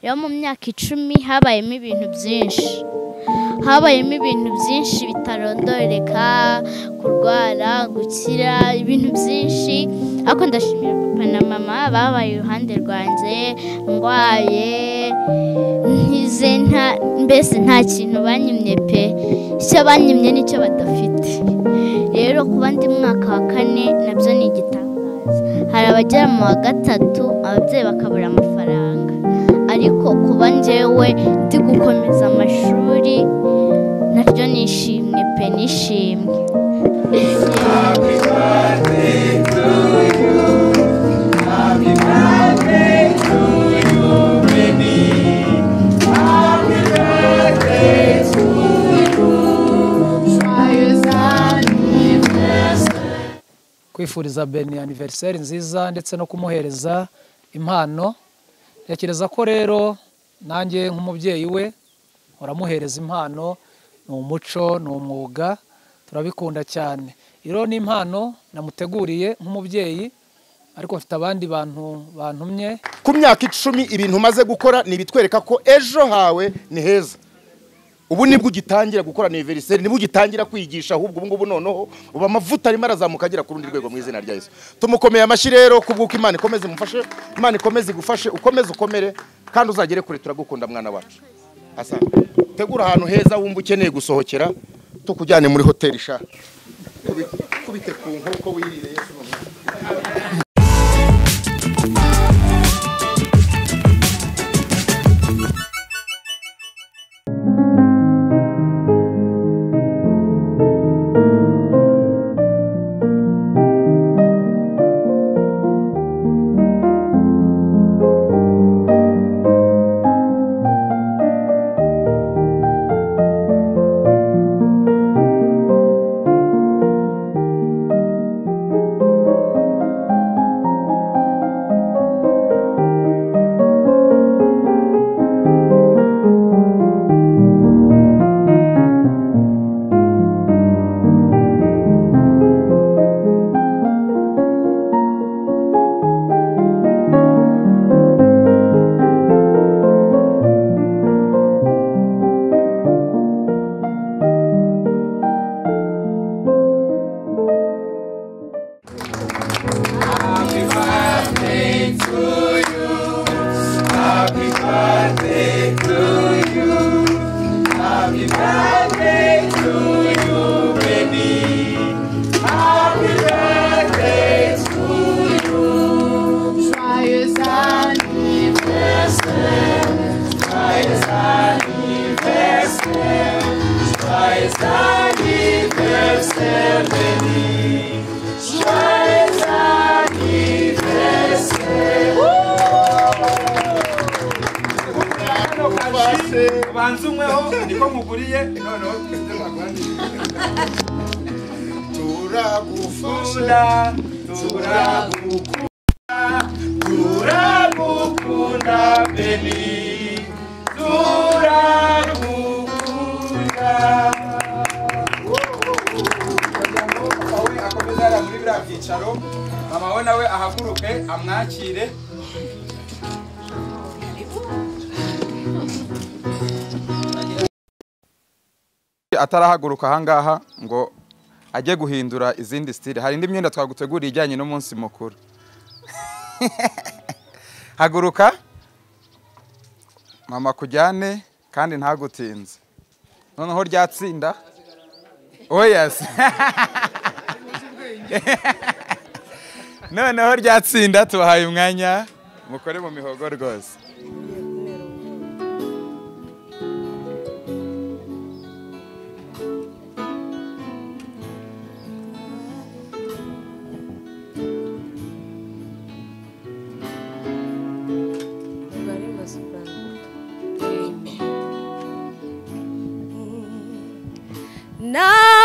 Rero mu myaka 10 habayemo ibintu byinshi. Habayemo ibintu byinshi bitarondoreka, kurwara, gukira, ibintu byinshi. Ariko ndashimira papa na mama babaye iruhande rwanjye, ndwaye, nkize, mbese nta kintu banyimye pe. Icyo banyimye nicyo badafite. Rero kuba ndi mwaka wa 4 nabyo ni igitangaza. Hari abagera mu wa 3 ababyeyi bakabura amafaranga, ariko kuba njyewe ndi gukomeza amashuri naryo nishimwe pe, nishimwe. Happy birthday to you. Happy birthday to you, baby. Happy birthday to you. Joyeux anniversaire. Kwifuriza Beni anniversaire nziza ndetse no kumuhereza impano. Ntekereza ko rero nanjye nk'umubyeyi we uramuhereza impano, ni umuco, ni umwuga, turabikunda cyane. Iro ni impano namuteguriye nk'umubyeyi, ariko mfite abandi bantu bantumye. Ku myaka 10 ibintu umaze gukora ni ibitwereka ko ejo hawe ni heza. Ubu nibwo ugitangira gukora anniversaire, nibwo ugitangira kwigisha, ahubwo ubu ngubu noneho uba amavuta arimo arazamuka agera ku rundi rwego mu izina rya Yesu. Tumukomeye amashyi rero kubw'uko Imana ikomeze imufashe, Imana ikomeze igufashe, ukomeze ukomere kandi uzagere kure. Turagukunda mwana wacu. Asante. Tegura ahantu heza wumva ukeneye gusohokera, tukujyane muri hoteli sha. Kubite ku nkoko wirire Yesu n'umwana. Turagukunda Beni, turagukunda. Papa we akomeza ara muri biriya byicaro, mama we nawe ahaguruke amwakire. Atarahaguruka ahangaha ngo ajye guhindura izindi style, hari indi myenda twaguteguriye ijyanye n'umunsi mukuru. Haguruka mama kujyane kandi ntagutinze. Noneho ryatsinda. Oh yes. Noneho ryatsinda tubahaye umwanya mukore mu mihogo rwose.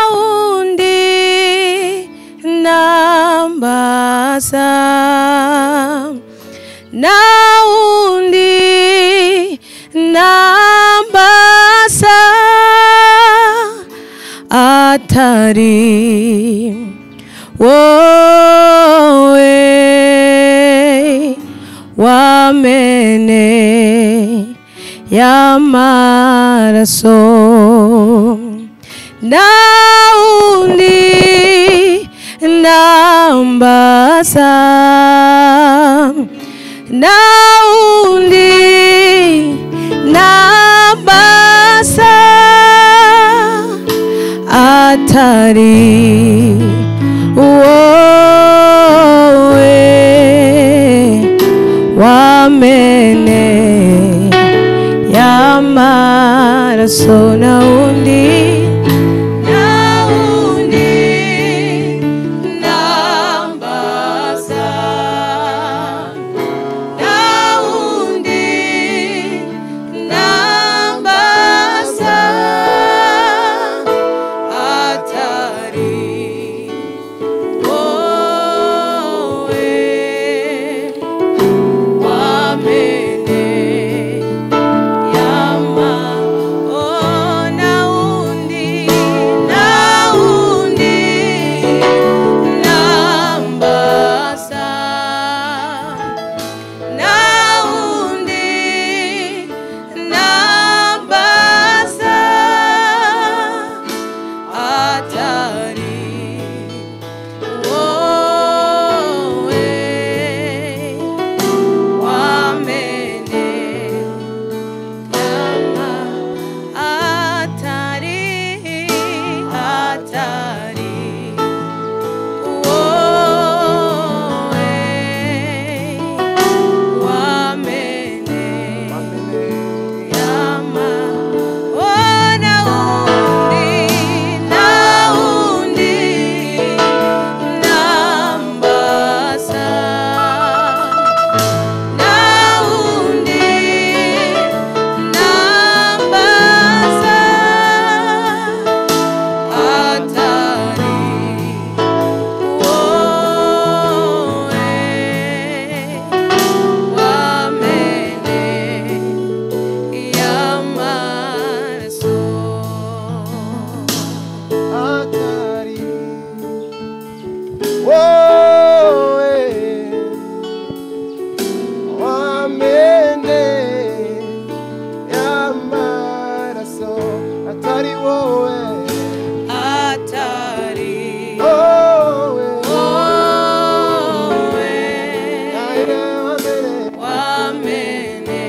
Naundi nambasa, naundi nambasa, atari wowe wamene y'amaraso naundi nambaza naundi nambaza atari wowe wamene y'amaraso naundi naundi nambaza naundi nambaza atari wowe wamene yama oh naundi naundi nambaza naundi nambaza atari wowe wamene yama atari atari wowe wamene yama oh naundi naundi nambaza naundi nambaza atari wowe wamene y'amaraso atari wowe wamene y'amaraso atari wowe atari wowe wowe nawe wamene wamene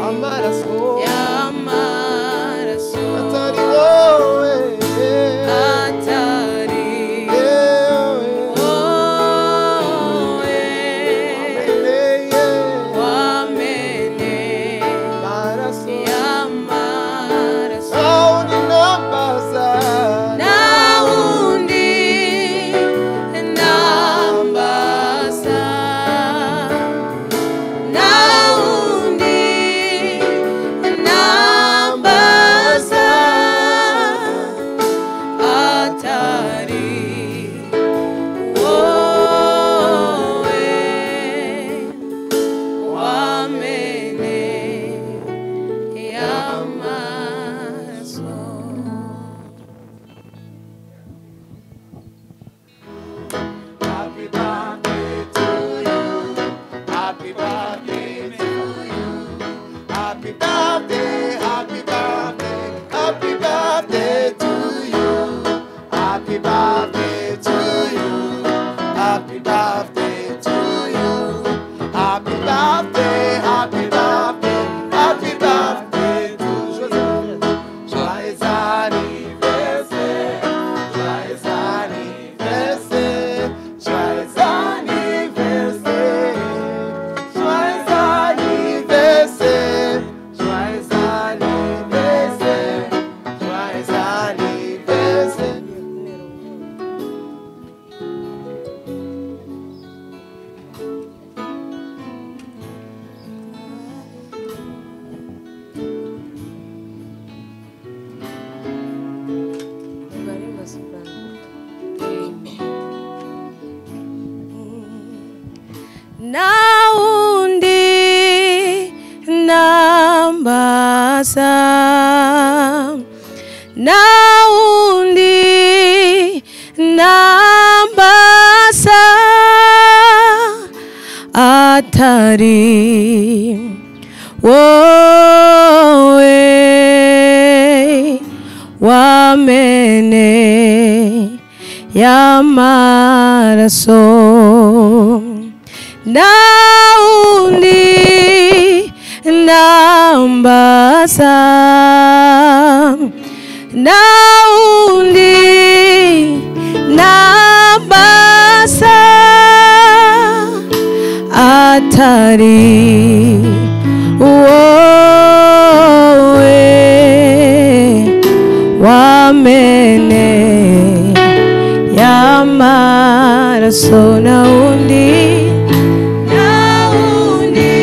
amaraso y'amaraso atari wowe atari yewe wowe wamene wamene amaraso y'amaraso naundi nambaza naundi nambaza naundi nambaza atari wowe wamene y'amaraso. Happy birthday to you. Happy birthday to you. Happy birthday, happy birthday, happy birthday to you. Happy birthday to you. Happy birthday to you. Happy birthday, happy birthday, happy birthday to Joseph. Joyeux anniversaire, joyeux anniversaire, joyeux anniversaire, joyeux anniversaire, joyeux anniversaire, joyeux anniversaire. Naundi nambaza naundi nambaza atari wowe Wamene y'amaraso naundi nambasa naundi nambasa atari wowe wamene y'amaraso naundi naundi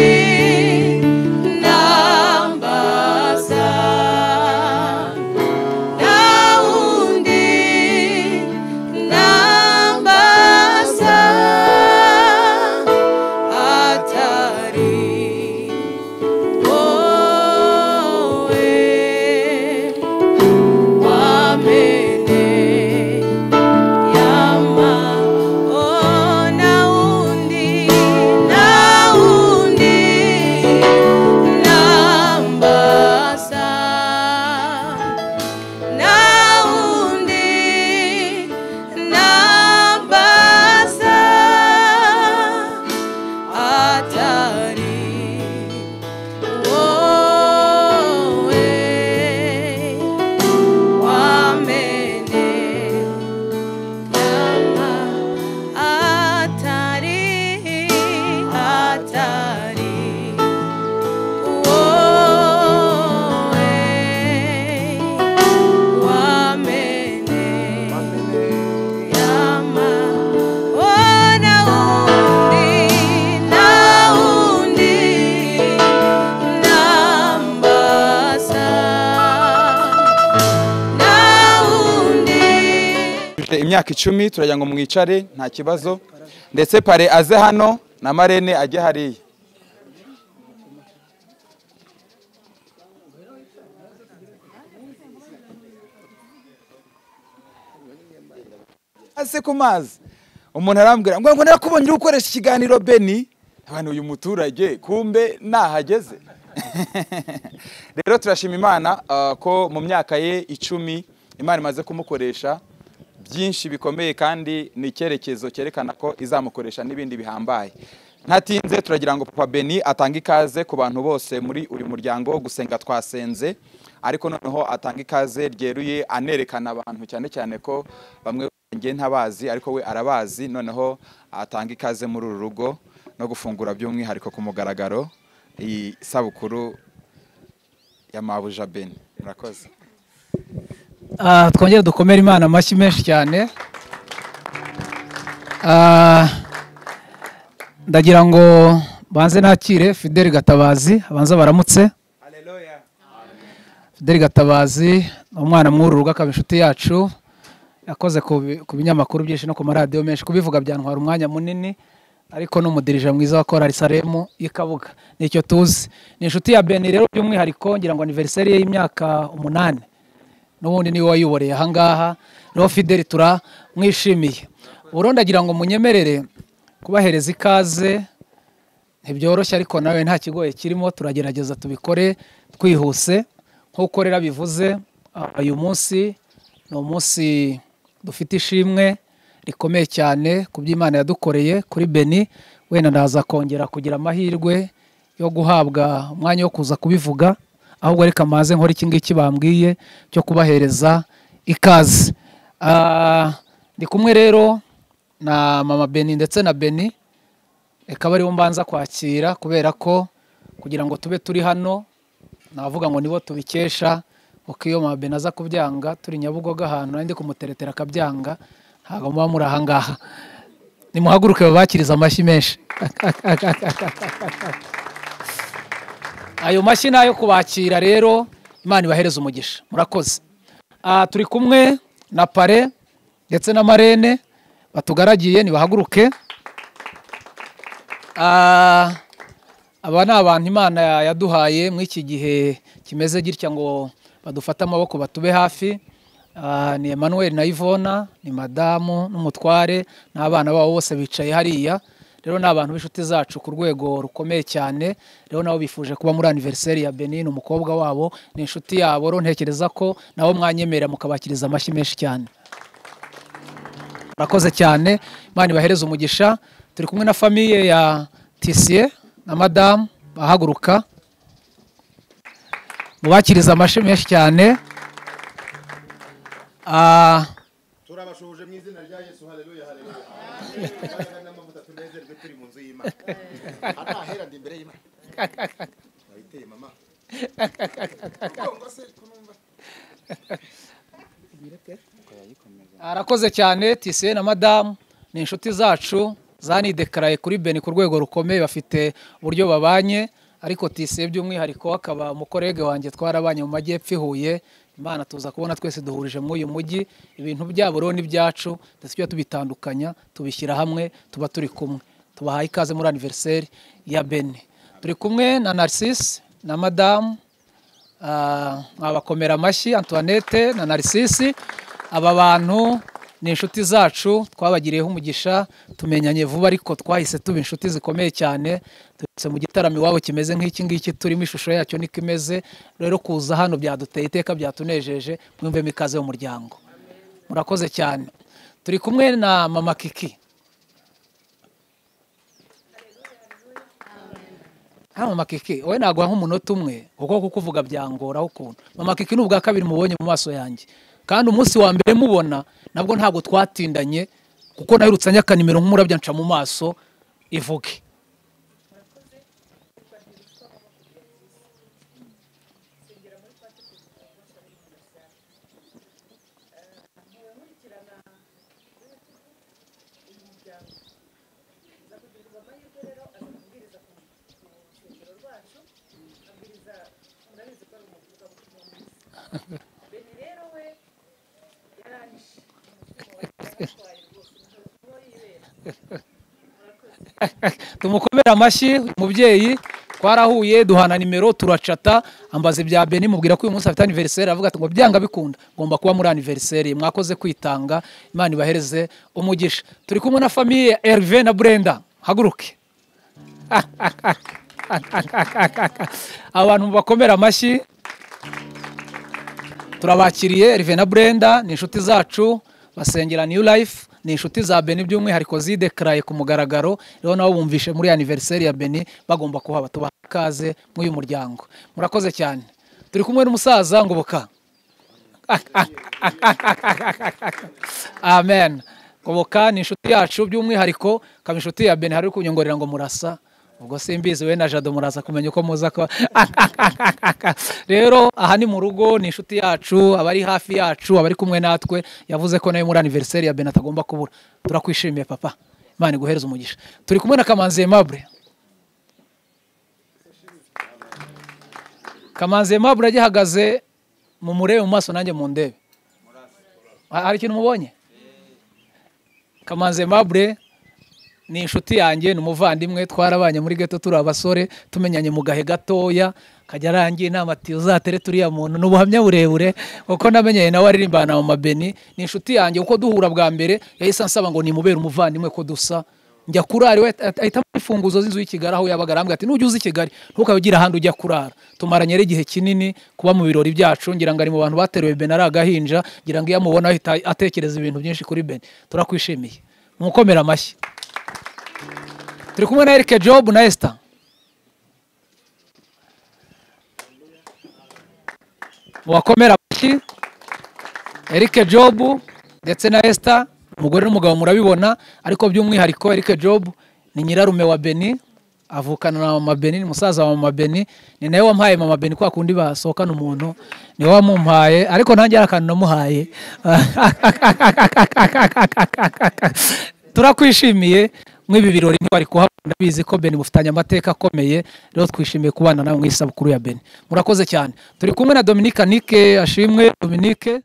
nambasa naundi nambasa atari wowe wamene yama oh naundi naundi nambasa naundi nambasa atari wowe wamene yama atari atari wowe wamene yama oh naundi naundi nambasa naundi Dufite imyaka 10 turagira ngo mwicare nta kibazo, ndetse pare aze hano na marene ajye hariya. Ase ku mazi umuntu arambwira ngo narakubonye uri gukoresha ikiganiro Beni, abantu uyu muturage kumbe nahageze. Rero turashima Imana ko mu myaka ye 10 Imana imaze kumukoresha byinshi bikomeye, kandi ni icyerekezo cyerekana ko izamukoresha n'ibindi bihambaye. Ntatinze turagira ngo Papa Beni atange ikaze ku bantu bose muri uyu muryango. Gusenga twasenze, ariko noneho atanga ikaze ryeruye anerekana abantu, cyane cyane ko bamwe nge ntabazi ariko we arabazi. Noneho atanga ikaze muri uru rugo no gufungura by'umwihariko ku mugaragaro iyi sabukuru ya Mabuja Beni. Murakoze. Twongere dukomere Imana amashyi menshi cyane. Ndagira ngo banze nakire Fidel Gatabazi, abanza baramutse. Fidel Gatabazi ni umwana mw'uru rugo, akaba inshuti yacu, yakoze ku binyamakuru byinshi no ku maradiyo menshi. Kubivuga byantwara umwanya munini, ariko ni umudirija mwiza wa Korali Salemu y'i Kabuga, nicyo tuzi. Ni inshuti ya Beni rero by'umwihariko, ngira ngo anniversaire ye y'imyaka 8 n'ubundi niwe wayoboreye ahangaha. Rero Fidel turamwishimiye. Uburundi agira ngo munyemerere kubahereza ikaze, ntibyoroshye ariko nawe nta kigoye kirimo, turagerageza tubikore twihuse. Nk'uko rero bivuze, uyu munsi ni umunsi dufite ishimwe rikomeye cyane ku by'Imana yadukoreye kuri Beni. Wenda ndaza kongera kugira amahirwe yo guhabwa umwanya wo kuza kubivuga, ahubwo reka maze nkora iki ngiki bambwiye cyo kubahereza ikaze. Ndi kumwe rero na Mama Beni ndetse na Beni, reka bariho mbanza kwakira, kubera ko kugira ngo tube turi hano navuga ngo nibo tubikesha, kuko iyo Mama Beni aza kubyanga turi Nyabugogo ahantu nandi kumuteretera akabyanga, ntabwo muba muri aha ngaha. Nimuhaguruke babakiriza amashyi menshi. Ayo mashyi nayo kubakira rero, Imana ibahereze umugisha. Murakoze. Turi kumwe na Pare ndetse na Marene batugaragiye, nibahaguruke. Aba ni abantu Imana yaduhaye muri iki gihe kimeze gitya ngo badufate amaboko batube hafi. Ni Emmanuel na Ivona, ni madamu n'umutware n'abana babo bose bicaye hariya. Rero ni abantu b'inshuti zacu ku rwego rukomeye cyane. Rero nabo bifuje kuba muri anniversaire ya Beni, ni umukobwa wabo, ni inshuti yabo. Rero ntekereza ko nabo mwanyemera mukabakiriza amashyi menshi cyane. Murakoze cyane, Imana ibahereze umugisha. Turi kumwe na famille ya Tissier na madamu, bahaguruka mubakiriza amashyi menshi cyane. Turabashoje mu izina rya Yesu, haleluya haleluya. N'amavuta tunezerwe turi mu nzu y'Imana. Atahera ndi imbere y'Imana. Wayiteye mama. Arakoze cyane Tissier na madamu, ni inshuti zacu zanidekaraye kuri Beni ku rwego rukomeye, bafite uburyo babanye. Ariko Tissier by'umwihariko akaba umukorege wanjye, twarabanye mu majyepfo i Huye. Imana tuza kubona twese duhurije muri uyu mujyi, ibintu byabo rero n'ibyacu ndetse tujya tubitandukanya, tubishyira hamwe, tuba turi kumwe. Tubahaye ikaze muri anniversaire ya Beni. Turi kumwe na Narcisse na madamu, mwabakomera amashyi, Antoinette na Narcisse. Aba bantu ni inshuti zacu, twabagiriyeho umugisha, tumenyanye vuba ariko twahise tuba inshuti zikomeye cyane. Turetse mu gitaramo iwabo kimeze nk'iki ngiki turimo, ishusho yacyo niko imeze. Rero kuza hano byaduteye iteka, byatunejeje. Mwumvemo ikaze mu muryango. Murakoze cyane. Turi kumwe na mama Kiki. Mama Kiki, wowe naguha nk'umunota umwe kuko kukuvuga byangoraho ukuntu. Mama Kiki ni ubwa kabiri mubonye mu maso yanjye, kandi umunsi wa mbere mubona nabwo ntabwo twatindanye, kuko naherutse anyaka nimero nk'umurabyo nca mu maso ivuge. Tumukomera amashyi umubyeyi, twarahuye duhana nimero turacata, ambaza ibya Beni, mubwira ko uyu munsi afite anniversaire, avuga ati ngo byanga bikunda ngomba kuba muri anniversaire. Mwakoze kwitanga, Imana ibahereze umugisha. Turi kumwe na famille Hervé na Brenda, haguruke. Abantu bakomera amashyi, turabakiriye. Hervé na Brenda ni inshuti zacu, basengera New Life, ni inshuti za Beni by'umwihariko zidekaraye ku mugaragaro. Rero nabo bumvishe muri anniversaire ya Beni bagomba kuhaba, tubaha ikaze muri uyu muryango. Murakoze cyane. Turi kumwe n'umusaza Ngoboka. Amen. Ngoboka ni inshuti yacu by'umwihariko, akaba inshuti ya Beni. Hari kunyongorera ngo murasa, ubwo simbizi we na Jado muraza kumenya uko muza ko. Rero aha ni mu rugo, ni inshuti yacu, abari hafi yacu, abari kumwe natwe. Yavuze ko nawe muri anniversaire ya Beni atagomba kubura. Turakwishimiye papa, Imana iguhereze umugisha. Turi kumwe na Kamanzi Aimable. Kamanzi Aimable agihagaze mu murebe mu maso nanjye mu ndebe. Hari ikintu mubonye? Kamanzi Aimable ni inshuti yanjye, ni umuvandimwe, twarabanye muri ghetto turi abasore, tumenyanye mu gahe gatoya, kajya arangiye inama ati uzatere turiya muntu. Ni ubuhamya burebure kuko namenyanye nawe aririmbana mu Mabeni. Ni inshuti yanjye kuko duhura bwa mbere yahise ansaba ngo nimubere umuvandimwe ko dusa. Njya kurara iwe, ahita ampa imfunguzo z'inzu y'i Kigali aho yabaga, arambwira ati nujya uza i Kigali ntukabe ugira ahandi ujya kurara. Tumaranye rero igihe kinini kuba mu birori byacu, ngira ngo ari mu bantu bateruye Beni ari agahinja, ngira ngo iyo amubona ahita atekereza ibintu byinshi kuri Beni. Turakwishimiye, mukomere amashyi. Turi kumwe na Eric Job na Esther. Mubakomera amashyi. Eric Job ndetse na Esther, umugore n'umugabo murabibona, ariko by'umwihariko Eric Job ni nyirarume wa Beni, avukana na mama Beni, ni musaza wa mama Beni, ni nawe wampaye mama Beni kwa kundi basohokana umuntu, ni we wamumpaye, ariko nanjye hari akantu namuhaye. Turakwishimiye mw'ibi birori, ntibari kuhabona, ndabizi ko Beni mufitanye amateka akomeye, rero twishimiye kubana nawe mu isabukuru ya Beni. Murakoze cyane. Turi kumwe na Dominique Nike Ashimwe. Dominique,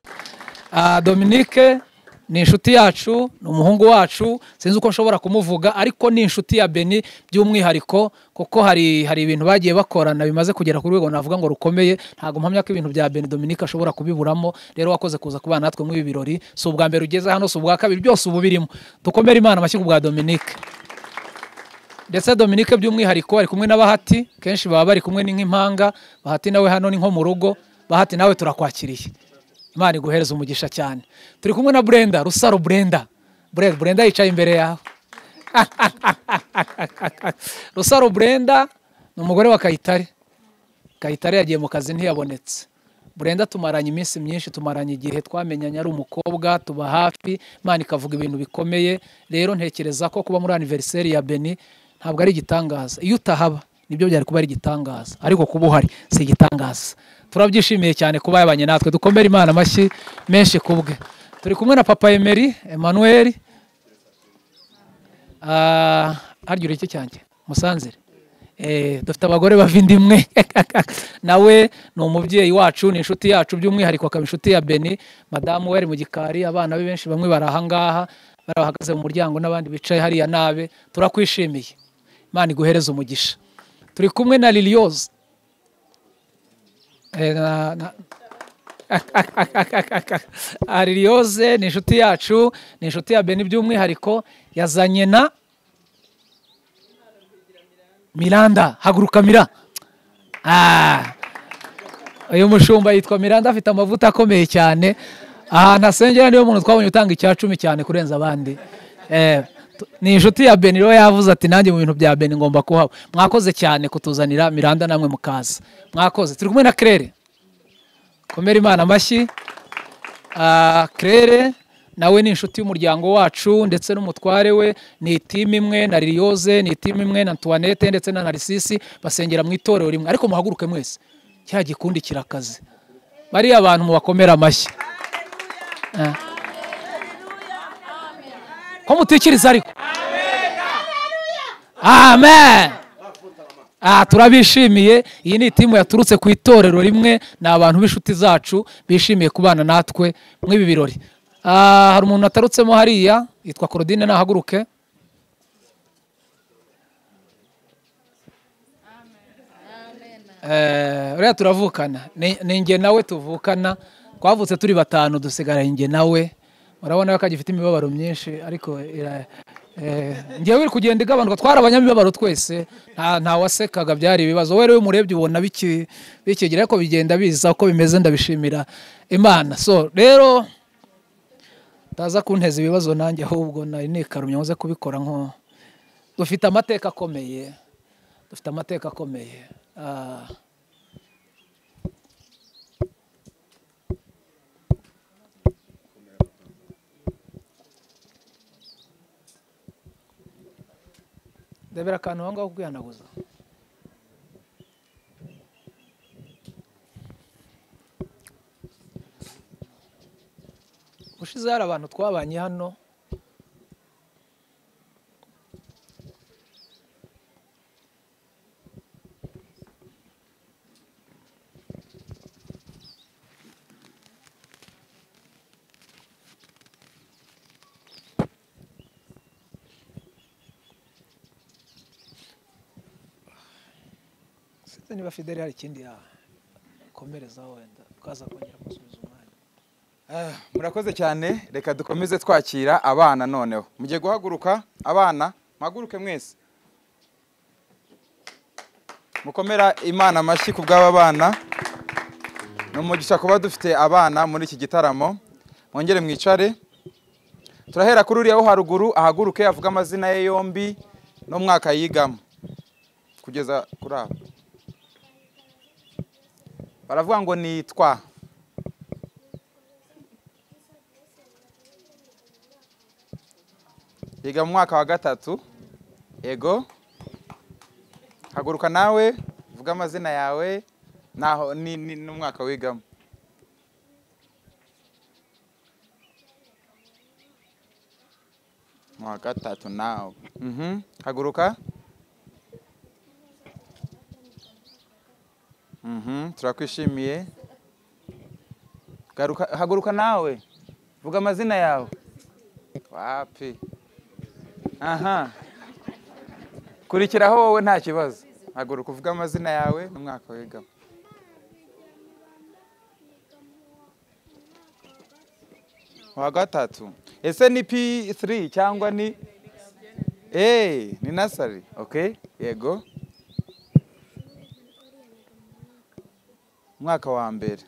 Dominique ni inshuti yacu, ni umuhungu wacu, sinzi uko nshobora kumuvuga, ariko ni inshuti ya Beni by'umwihariko, kuko hari ibintu bagiye bakorana bimaze kugera ku rwego navuga ngo rukomeye. Ntabwo mpamya ko ibintu bya Beni Dominique ashobora kubiburamo. Rero wakoze kuza kubana natwe muri ibi birori, si ubwa mbere ugeze hano, si ubwa kabiri, byose ubu birimo. Dukomere Imana amashyi ku bwa Dominique. Ndetse Dominique by'umwihariko ari kumwe na Bahati, kenshi baba bari kumwe ni nk'impanga. Bahati nawe hano ni nko mu rugo. Bahati nawe turakwakiriye, Imana iguhereza umugisha cyane. Turi kumwe na Brenda Rusaro. Brenda, Brenda yicaye imbere yawe. Rusaro Brenda ni umugore wa Kayitare. Kayitare yagiye mu kazi ntiyabonetse. Brenda tumaranye iminsi myinshi, tumaranye igihe, twamenyanye ari umukobwa, tuba hafi, Imana ikavuga ibintu bikomeye. Rero ntekereza ko kuba muri anniversaire ya Beni ntabwo ari igitangaza. Iyo utahaba nibyo byari kuba ari igitangaza, ariko kuba uhari si igitangaza. Turabyishimiye cyane kuba yabanye natwe, dukomere Imana amashyi menshi kubwe. Turi kumwe na Papa Emery Emmanuel. Harya uri iki cyanjye musanzire. Dufite abagore bava inda imwe. Nawe ni umubyeyi wacu, ni inshuti yacu, by'umwihariko akaba inshuti ya Beni. Madamu we ari mu gikari, abana be benshi bamwe bari ahangaha, barahagaze mu muryango n'abandi bicaye hariya nabe. Turakwishimiye, Imana iguhereze umugisha. Turi kumwe na Liliose. Liliose ni inshuti yacu, ni inshuti ya Beni by'umwihariko, yazanye na Miranda. Haguruka Mira. Uyu mushumba yitwa Miranda, afite amavuta akomeye cyane. Ahantu asengera niwe muntu twabonye utanga icya 10 cyane kurenza abandi. Ni inshuti ya Beni, rero yavuze ati nanjye mu bintu bya Beni ngomba kuhaba. Mwakoze cyane kutuzanira Miranda namwe mukaza. Mwakoze. Turi kumwe na Claire. Komera Imana amashyi. Claire nawe ni inshuti y'umuryango wacu ndetse n'umutware we, ni team imwe na Liliose, ni team imwe na Antoinette ndetse na Narcisse, basengera mu itorero rimwe. Ariko muhaguruke mwese, cya gikundi kirakaze. Bariya abantu mubakomera amashyi. Ko mutikiriza ariko. Amen. Turabishimiye. Iyi ni timu yaturutse ku itorero rimwe, ni abantu b'inshuti zacu bishimiye kubana natwe mw'ibi birori. Hari umuntu atarutsemo hariya yitwa Claudine, nahaguruke. Uriya turavukana, ni njye nawe tuvukana, twavutse turi batanu dusigara njye nawe. Murabona ko agifite imibabaro myinshi, ariko njyewe iri kugenda igabanuka. Twari abanyamibabaro twese, nta wasekaga, byari ibibazo. Wowe rero umurebye ubona bikigira, ariko bigenda biza uko bimeze, ndabishimira Imana. So rero taza kunteza ibibazo nanjye, ahubwo nari nikarumye nkoze kubikora. Nko dufite amateka akomeye, dufite amateka akomeye. Ndebera akantu aho ngaho kwihanaguza. Ushize hari abantu twabanye hano, sinzi niba Fideli hari ikindi yakomerezaho, wenda tukaza kongera gusubiza umwanya. Murakoze cyane, reka dukomeze twakira abana noneho. Mugiye guhaguruka abana, muhaguruke mwese. Mukomera Imana amashyi ku bw'aba bana. Ni umugisha kuba dufite abana muri iki gitaramo. Mwongere mwicare. Turahera kuri uriya wo haruguru, ahaguruke avuga amazina ye yombi n'umwaka yigamo kugeza kuri abo. Baravuga ngo nitwa yiga mu mwaka wa 3. Ego, haguruka nawe vuga amazina yawe naho ni n'umwaka wigamo. Mu wa 3 nawe. Haguruka. Turakwishimiye. Garuka, haguruka nawe vuga amazina yawe. Wapi? Aha. Kurikiraho wowe nta kibazo. Haguruka uvuga amazina yawe n'umwaka wigamo. Wa 3. Ese ni P3 cyangwa ni Ni nasari. Okay, yego. Mwaka wa mbere.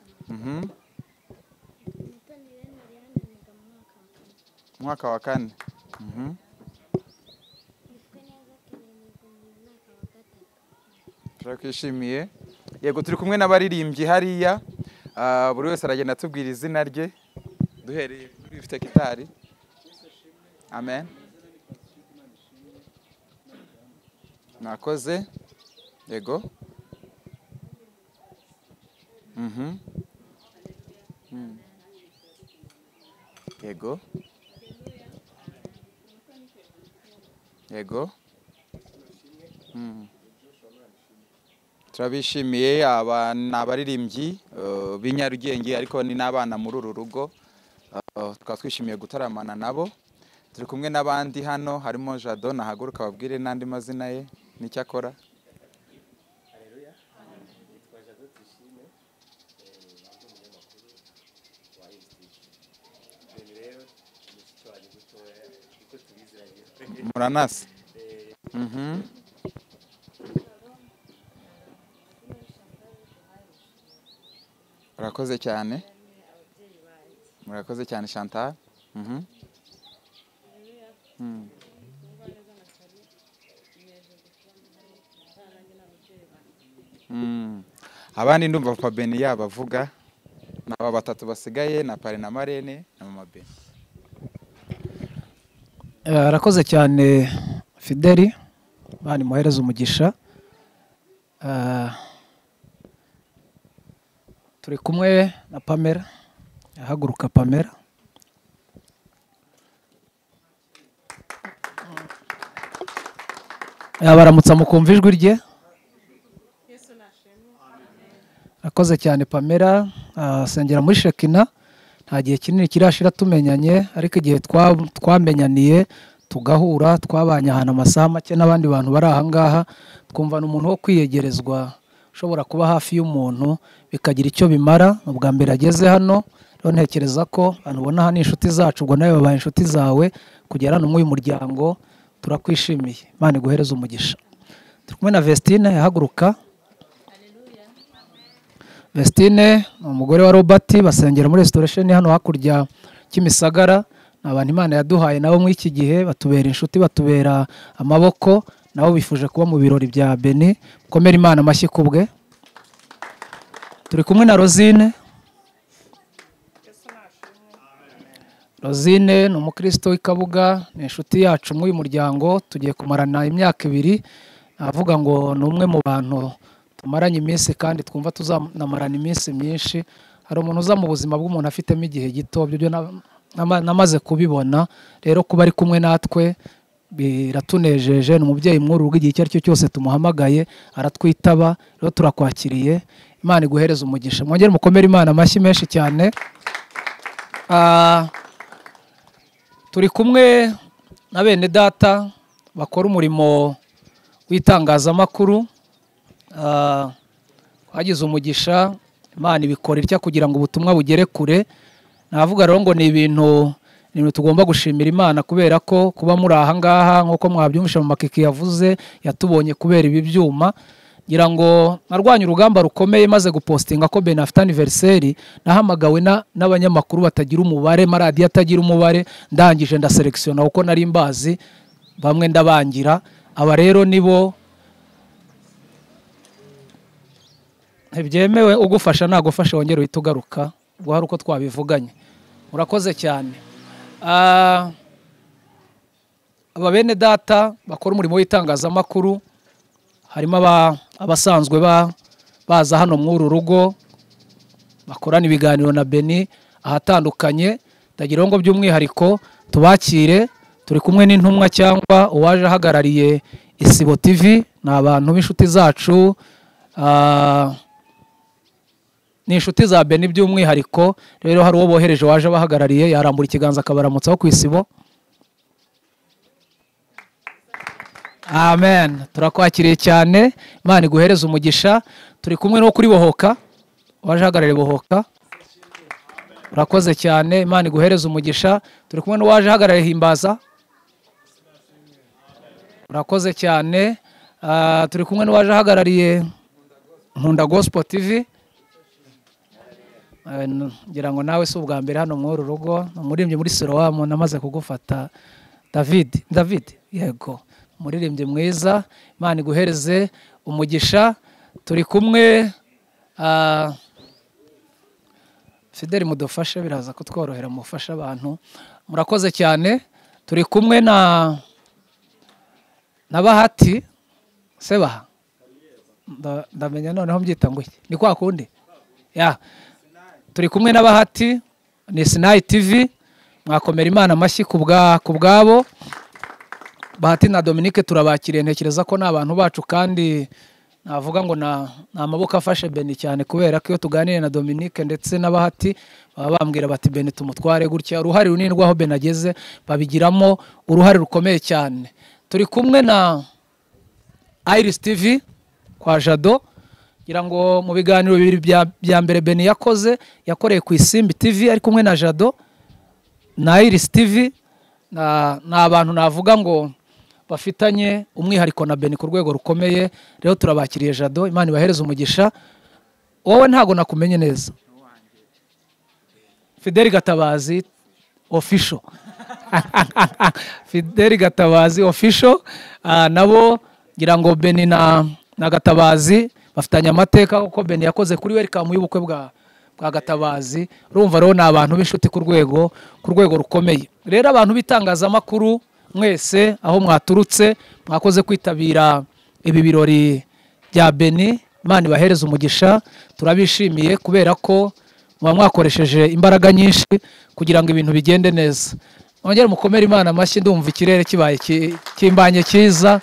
Mwaka wa kane. Turakwishimiye. Yego, turi kumwe n'abaririmbyi hariya. Buri wese aragenda atubwira izina rye. Duhereye kuri ufite gitari. Amen. Nakoze. Yego. Yego. Yego. Turabishimiye. Aba ni abaririmbyi b'inyarugenge, ariko ni n'abana muri uru rugo. Tukaba twishimiye gutaramana nabo. Turi kumwe n'abandi hano, harimo Jado. Nahaguruka babwire n'andi mazina ye n'icyo akora. Haleluya. Nitwa Jado Tuyishime, ndi umunyamakuru wa MTV. Beni rero ni mushiki wanjye mutoya, niko tubiziranye. Muranasi. Murakoze cyane. Murakoze cyane Chantal. Abandi ndumva Papa Beni yabavuga, n'aba batatu basigaye na Pare na Marene na Mama Beni. Arakoze cyane Fideli, Imana imuhereze umugisha. Turi kumwe na Pamela. Ahaguruka Pamela. Yabaramutsa mukumva ijwi rye. Arakoze cyane Pamela, asengera muri Shekina. Nta gihe kinini kirashira tumenyanye, ariko igihe twamenyaniye tugahura, twabanye ahantu amasaha make n'abandi bantu bari aha ngaha, twumvana umuntu wo kwiyegerezwa, ushobora kuba hafi y'umuntu bikagira icyo bimara. Ubwa mbere ageze hano, rero ntekereza ko abantu ubona hano inshuti zacu, ubwo nawe babaye inshuti zawe kugera hano muri uyu muryango, turakwishimiye. Imana iguhereze umugisha. Turi kumwe na Vestine, yahaguruka. Vestine ni umugore wa Robert, basengera muri Restoration hano hakurya Kimisagara. Ni abantu Imana yaduhaye nabo muri iki gihe, batubera inshuti, batubera amaboko, nabo bifuje kuba mu birori bya Beni. Mukomere Imana amashyi kubwe. Turi kumwe na Rosine. Rosine ni umukristo w'Ikabuga, ni inshuti yacu muri uyu muryango, tugiye kumarana imyaka 2. Navuga ngo ni umwe mu bantu tumaranye iminsi kandi twumva tuzanamarana iminsi myinshi. Hari umuntu uza mu buzima bw'umuntu afitemo igihe gito, ibyo namaze kubibona. Rero kuba ari kumwe natwe biratunejeje. Ni umubyeyi mwuru urugo, igihe icyo ari cyo cyose tumuhamagaye aratwitaba. Rero turakwakiriye, Imana iguhereze umugisha. Mwongere mukomere Imana amashyi menshi cyane. Turi kumwe na bene data bakora umurimo w'itangazamakuru. Twagize umugisha, Imana ibikora itya kugira ngo ubutumwa bugere kure. Navuga rero ngo ni ibintu tugomba gushimira Imana, kubera ko kuba muri aha ngaha nk'uko mwabyumvishe mu makiki yavuze, yatubonye kubera ibi byuma. Ngira ngo narwanye urugamba rukomeye maze gupostinga ko Beni afite anniversaire, nahamagawe n'abanyamakuru batagira umubare, maradiyo atagira umubare, ndangije ndaselectiona uko nari mbazi, bamwe ndabangira. Aba rero nibo ntibyemewe, ugufasha nagufasha wongere uhite ugaruka, ubwo hari uko twabivuganye. Murakoze cyane. Aba bene data bakora umurimo w'itangazamakuru, harimo abasanzwe baza hano muri uru rugo, bakorana ibiganiro na Beni ahatandukanye. Ndagira ngo by'umwihariko tubakire. Turi kumwe n'intumwa cyangwa uwaje ahagarariye Isibo TV, ni abantu b'inshuti zacu, ni inshuti za Beni by'umwihariko. Rero hari uwo bohereje waje abahagarariye, yarambura ikiganza akabaramutsaho ku Isibo. Amen. Turakwakiriye cyane, Imana iguhereze umugisha. Turi kumwe no kuri Bohoka, waje ahagarariye Bohoka. Urakoze cyane, Imana iguhereze umugisha. Turi kumwe n'uwaje ahagarariye Himbaza. Urakoze cyane. Turi kumwe n'uwaje ahagarariye Nkunda Gospel TV. Ngira ngo nawe si ubwa mbere hano muri uru rugo, umuririmbyi muri Siloam namaze kugufata David. David, yego, umuririmbyi mwiza, Imana iguhereze umugisha. Turi kumwe Fideli, mudufashe biraza kutworohera, mufashe abantu. Murakoze cyane. Turi kumwe na Bahati Sebaha, ndamenya noneho mbyita ngo iki, ni kwa kundi ya. Turi kumwe na Bahati ni Sinai TV, mwakomera Imana amashyi ku bwabo. Bahati na Dominique turabakiriye, ntekereza ko ni abantu bacu kandi navuga ngo ni amaboko afashe Beni cyane, kubera ko iyo tuganiriye na Dominique ndetse na Bahati baba bambwira bati Beni tumutware gutya. Uruhare runini rw'aho Beni ageze babigiramo uruhare rukomeye cyane. Turi kumwe na Iris TV kwa Jado, ngira ngo mu biganiro bibiri bya mbere Beni yakoze, yakoreye ku Isimbi TV ari kumwe na Jado na Iris TV. Ni abantu navuga ngo bafitanye umwihariko na Beni ku rwego rukomeye. Rero turabakiriye Jado, Imana ibahereze umugisha. Wowe ntago nakumenye neza, Fideli Gatabazi official. Fideli Gatabazi official, nabo ngira ngo Beni na Gatabazi bafitanye amateka, kuko Beni yakoze kuri welcome y'ubukwe bwa Gatabazi. Urumva rero ni abantu b'inshuti ku rwego rukomeye. Rero abantu b'itangazamakuru mwese aho mwaturutse, mwakoze kwitabira ibi birori bya Beni, Imana ibahereze umugisha. Turabishimiye kubera ko muba mwakoresheje imbaraga nyinshi kugira ngo ibintu bigende neza. Mwongere mukomere Imana amashyi, ndumva ikirere kibaye kimbanye cyiza.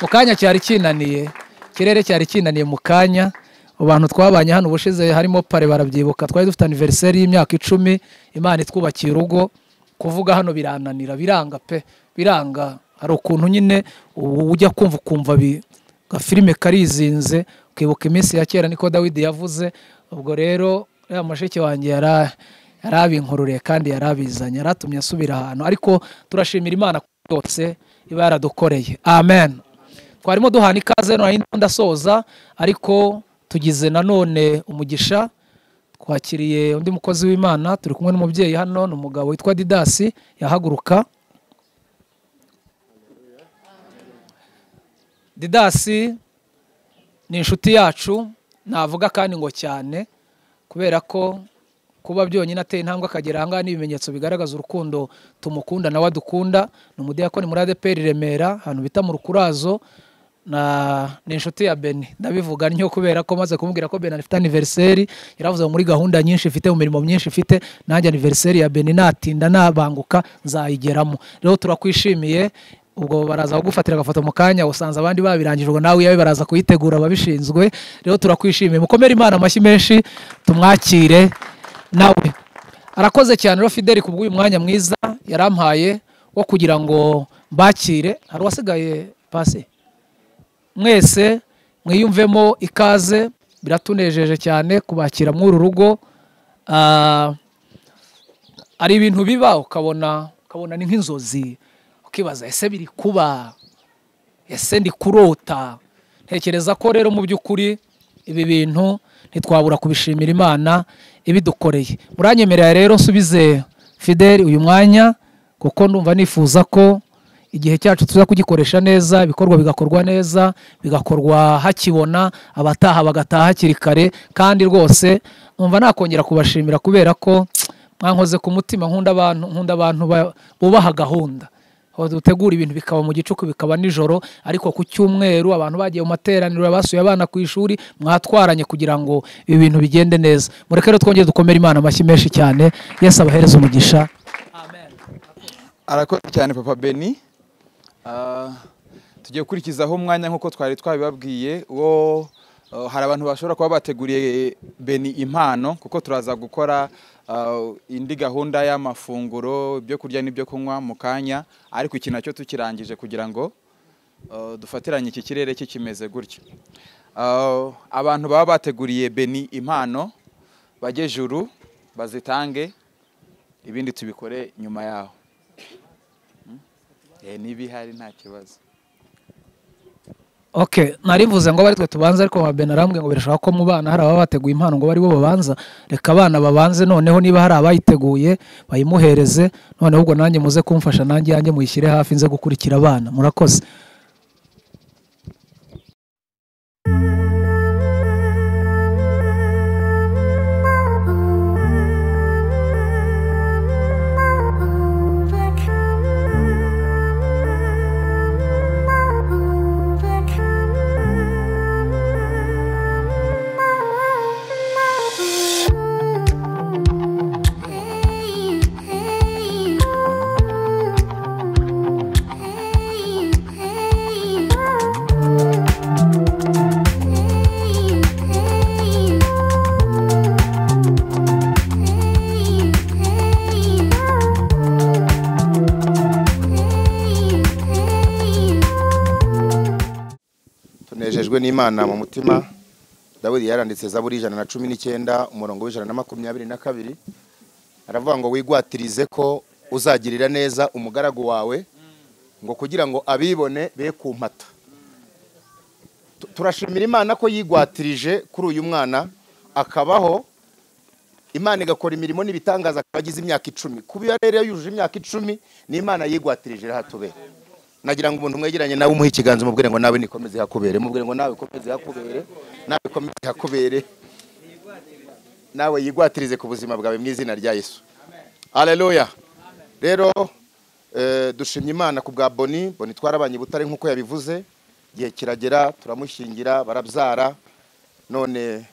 Mu kanya cyari kinaniye, ikirere cyari kinaniye mu kanya. Abantu twabanye hano ubushize harimo pare barabyibuka, twari dufite anniversaire y'imyaka 10, Imana itwubakiye urugo. Kuvuga hano birananira, biranga pe, biranga. Hari ukuntu nyine ujya kumva ukumva gafilime karizinze, ukibuka iminsi ya kera, niko Dawidi yavuze. Ubwo rero ya mushiki wanjye yarabinkururiye kandi yarabizanye, yaratumye asubira ahantu, ariko turashimira Imana yose iba yaradukoreye. Amen. Twarimo duhana ikaze none ndasoza, ariko tugize nanone umugisha, twakiriye undi mukozi w'Imana. Turi kumwe n'umubyeyi hano, ni umugabo witwa Didasi, yahaguruka. Didasi ni inshuti yacu, navuga kandi ngo cyane, kubera ko kuba byonyine ateye intambwe akagera aha ngaha ni ibimenyetso bigaragaza urukundo tumukunda nawe adukunda. Ni umudiyakoni muri ADEPR Remera, ahantu bita mu Rukurazo, ni inshuti ya Beni. Ndabivuga ntyo kubera ko maze kumubwira ko Beni afite anniversaire, yaravuze muri gahunda nyinshi ifite, mu mirimo myinshi ifite, nanjye anniversaire ya Beni natinda nabanguka nzayigeramo. Rero turakwishimiye. Ubwo baraza kugufatira agafoto mu kanya, usanze abandi babirangije, ubwo nawe iyawe baraza kuyitegura ababishinzwe. Rero turakwishimiye, mukomere Imana amashyi menshi, tumwakire nawe. Arakoze cyane rero Fideli kubw'uyu mwanya mwiza yarampaye wo kugira ngo mbakire. Hari uwasigaye pasi? Mwese mwiyumvemo ikaze, biratunejeje cyane kubakira muri uru rugo. Ari ibintu biba ukabona ni nk'inzozi, ukibaza ese biri kuba, ese ndi kurota. Ntekereza ko rero mu by'ukuri ibi bintu ntitwabura kubishimira Imana ibidukoreye. Muranyemerera rero nsubize Fideli uyu mwanya, kuko ndumva nifuza ko igihe cyacu tuza kugikoresha neza, ibikorwa bigakorwa neza, bigakorwa hakibona, abataha bagataha hakiri kare. Kandi rwose numva nakongera kubashimira kubera ko mwankoze ku mutima. Nkunda abantu bubaha gahunda. Dutegura ibintu bikaba mu gicuku, bikaba nijoro, ariko ku cyumweru abantu bagiye mu materaniro, basuye abana ku ishuri, mwatwaranye kugira ngo ibi bintu bigende neza. Mureke rero twongere dukomere Imana amashyi menshi cyane. Yesu abahereze umugisha. Amen. Arakoze cyane Papa Beni. Tugiye gukurikizaho umwanya nkuko twari twabibabwiye, wo hari abantu bashobora kuba bateguriye Beni impano, kuko turaza gukora indi gahunda y'amafunguro, ibyo kurya n'ibyo kunywa mu kanya, ariko iki nacyo tukirangije kugira ngo dufatiranye iki kirere kikimeze gutya. Abantu baba bateguriye Beni impano bajye juru bazitange, ibindi tubikore nyuma yaho. N'ibihari nta kibazo. Okay, narivuze ngo bari twe tubanza, ariko mama Beni arambwiye ngo birashobora ko mu bana hari ababa bateguye impano ngo bari bo babanza. Reka abana babanze, noneho niba hari abayiteguye bayimuhereze, noneho ubwo nanjye muze kumfasha, nanjye yanjye muyishyire hafi nze gukurikira abana. Murakoze. Tunejejwe n'Imana mu mutima. Dawidi yaranditse Zaburi 119 umurongo w'122, aravuga ngo wigwatirize ko uzagirira neza umugaragu wawe, ngo kugira ngo abibone be kumpata. Turashimira Imana ko yigwatirije kuri uyu mwana akabaho, Imana igakora imirimo n'ibitangaza akaba agize imyaka 10. Kuba rero yujuje imyaka 10 ni Imana yigwatirije hatubere. Nagira ngo umuntu mwegeranye nawe umuhe ikiganza, umubwire ngo nawe nikomeze hakubere, mubwire ngo nawe ikomeze hakubere, nawe ikomeze hakubere, nawe yigwatirize ku buzima bwawe mu izina rya Yesu. Haleluya. Rero dushimye Imana ku bwa Boni. Boni twarabanye Butare nkuko yabivuze, igihe kiragera turamushyingira, barabyara, none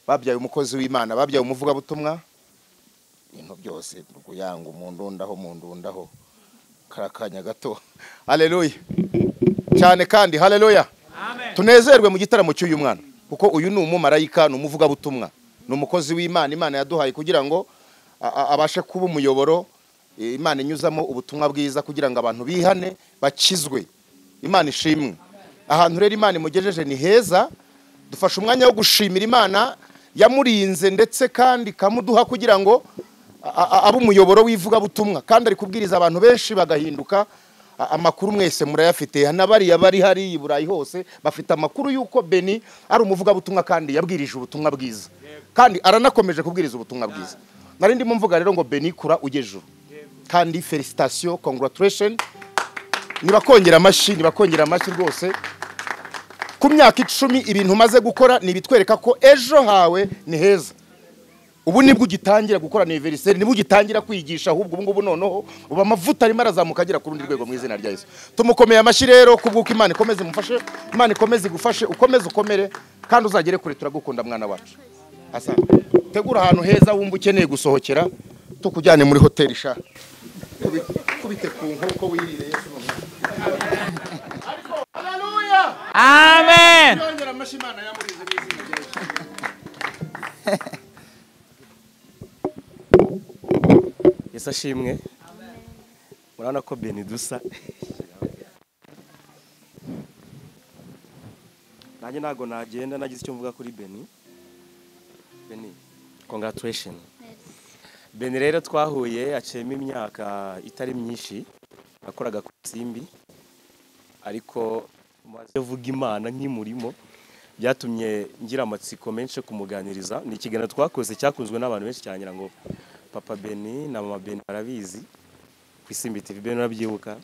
babyaye umukozi w'Imana, babyaye umuvugabutumwa. Ibintu byose kuyanga umuntu ndaho mundu ndaho karakanya gato. Haleluya cyane kandi haleluya. Amen. Tunezerwe mu gitaramo cy'uyu mwana, kuko uyu ni umumarayika, ni umuvugabutumwa, ni umukozi w'Imana. Imana yaduhaye kugira ngo abashe kuba umuyoboro Imana inyuzamo ubutumwa bwiza kugira ngo abantu bihane bakizwe. Imana ishimwe. Ahantu rero Imana imugejeje ni heza. Dufashe umwanya wo gushimira Imana yamurinze ndetse kandi kamuduha kugira ngo abe umuyoboro w'ivugabutumwa, kandi ari kubwiriza abantu benshi bagahinduka. Amakuru mwese murayafite, n'abariya bari hari i Burayi hose bafite amakuru yuko Beni ari umuvugabutumwa kandi yabwirije ubutumwa bwiza, kandi aranakomeje kubwiriza ubutumwa bwiza. Nari ndimo mvuga rero ngo Beni kura ugejuru, kandi felicitation, congratulation. Nibakongera amashyi, nibakongera amashyi rwose. Ku myaka 10 ibintu umaze gukora ni bitwereka ko ejo hawe ni heza. Ubu nibwo ugitangira gukora anniversaire, nibwo ugitangira kwigisha, ahubwo ubu ngubu noneho uba amavuta arimo arazamuka agera ku rundi rwego mu izina rya Yesu. Tumukomeye amashyi rero kubw'uko Imana ikomeze imufashe, Imana ikomeze igufashe, ukomeze ukomere kandi uzagere kure. Turagukunda mwana wacu. Asante. Tegura ahantu heza wumva ukeneye gusohokera, tukujyane muri hoteli sha. Kubite ku nkoko wirire Yesu n'umwana. Ariko haleluya. Amen. Yongera amashyi Imana yamurize mu izina rya Yesu. Yesu ashimwe. Murabona ko Beni dusa. Nanjye ntago nagenda nagize icyo mvuga kuri Beni. Beni, congratulations. Beni rero twahuye aciyemo imyaka itari myinshi, nakoraga ku Simbi, ariko maze vuga Imana nk'imurimo byatumye ngira amatsiko menshi kumuganiriza. Ni ikiganiro twakoze cyakunzwe n'abantu benshi cyane, ngo Papa Beni na Mama Beni barabizi ku Isimbi TV. Beni urabyibuka?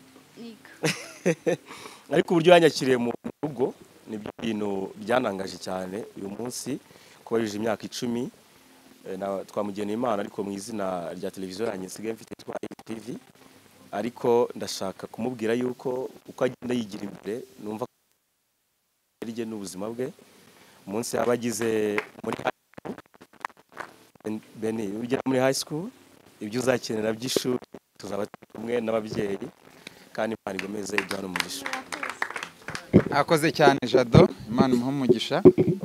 Ariko uburyo yanyakiriye mu rugo nibyo bintu byanangaje cyane. Uyu munsi kuba yujuje imyaka 10 twamugeneye Imana, ariko mu izina rya televiziyo yanjye nsigaye mfite twa TV, ariko ndashaka kumubwira yuko uko agenda yigira imbere numva rye n'ubuzima bwe. Umunsi yabagize muri Beni ugera muri high school, ibyo uzakenera by'ishuri tuzaba kumwe n'ababyeyi, kandi Imana igomeze iduhane umugisha. Akoze cyane Jado, Imana imuhe umugisha. Hey.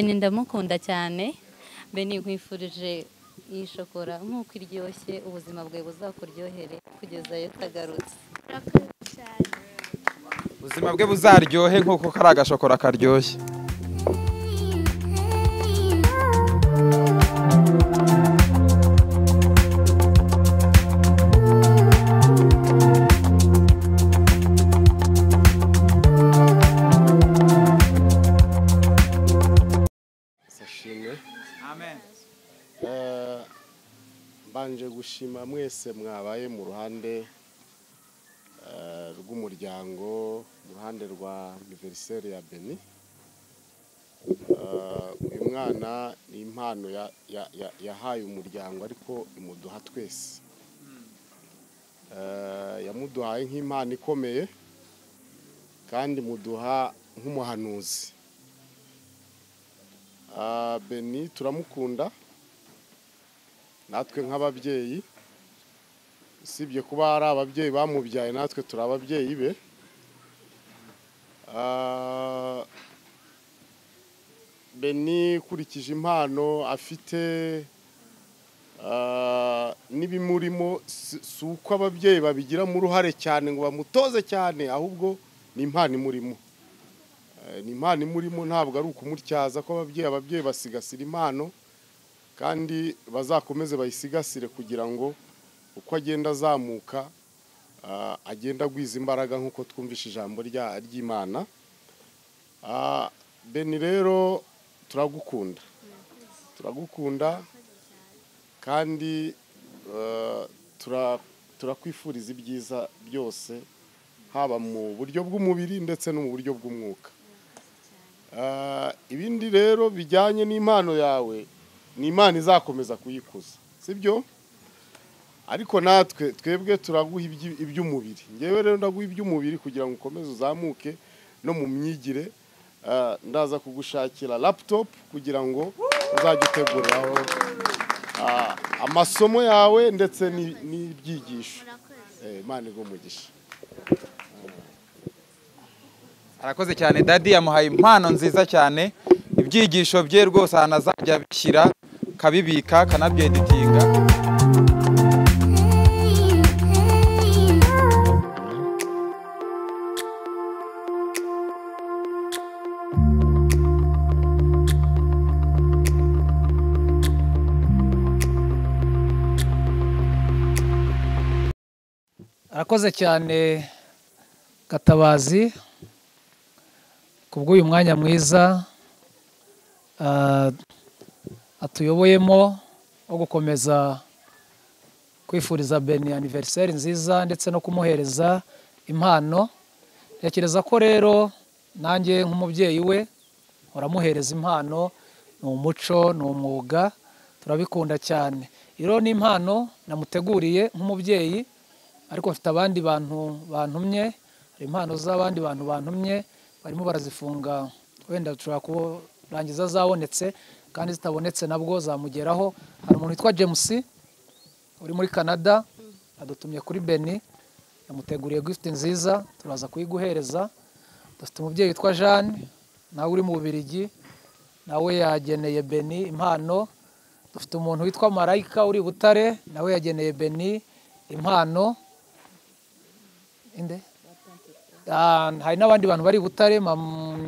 Beni ndamukunda cyane. Beni nkwifurije iyi shokora nk'uko iryoshye, ubuzima bwawe buzakuryohere kugeza iyo utagarutse. Ubuzima bwe buzaryohe nk'uko kari agashokora karyoshye. Amen. Mbanje gushima mwese mwabaye mu ruhande rw'umuryango, mu ruhande rwa anniversaire ya Beni. Uyu mwana ni impano yahaye umuryango, ariko imuduha twese. Yamuduhaye nk'impano ikomeye kandi muduha nk'umuhanuzi. Beni turamukunda natwe nk'ababyeyi, usibye kuba ari ababyeyi bamubyaye, natwe turi ababyeyi be. Beni kurikije impano afite n'ibimurimo, si uko ababyeyi babigiramo uruhare cyane ngo bamutoze cyane, ahubwo ni impano imurimo. Ni impano imurimo, ntabwo ari ukumutyaza ko ababyeyi basigasira impano kandi bazakomeze bayisigasire kugira ngo uko agenda azamuka agenda agwiza imbaraga nk'uko twumvishe ijambo ry'Imana. Beni rero turagukunda, turagukunda kandi turakwifuriza ibyiza byose, haba mu buryo bw'umubiri ndetse no mu buryo bw'umwuka. Ibindi rero bijyanye n'impano yawe, ni Imana izakomeza kuyikuza, sibyo? Ariko natwe twebwe turaguha iby'umubiri. Ngewe rero ndaguha iby'umubiri kugira ngo ukomeze uzamuke no mu myigire. Ndaza kugushakira laptop kugira ngo uzajye uteguraho amasomo yawe ndetse n'ibyigisho. Imana iguhe umugisha. Arakoze cyane dadi, yamuhaye impano nziza cyane. Ibyigisho bye rwose ahantu azajya abishyira kabibika kanabyeditinga. Arakoze cyane Gatabazi kubw'uyu mwanya mwiza atuyoboyemo wo gukomeza kwifuriza Beni anniversaire nziza ndetse no kumuhereza impano. Ntekereza ko rero nanjye nk'umubyeyi we uramuhereza impano, ni umuco, ni umwuga, turabikunda cyane. Iro ni impano namuteguriye nk'umubyeyi, ariko mfite abandi bantu bantumye, hari impano z'abandi bantu bantumye barimo barazifunga, wenda dushobora kurangiza zabonetse kandi zitabonetse nabwo zamugeraho. Hari umuntu witwa James uri muri Canada adutumye kuri Beni, yamuteguriye gift nziza, turaza kuyiguhereza. Dufite umubyeyi witwa Jeanne nawe uri mu Bubiligi, nawe yageneye Beni impano. Dufite umuntu witwa Marayika uri Butare, nawe yageneye Beni impano. Inde? Hari n'abandi bantu bari Butare,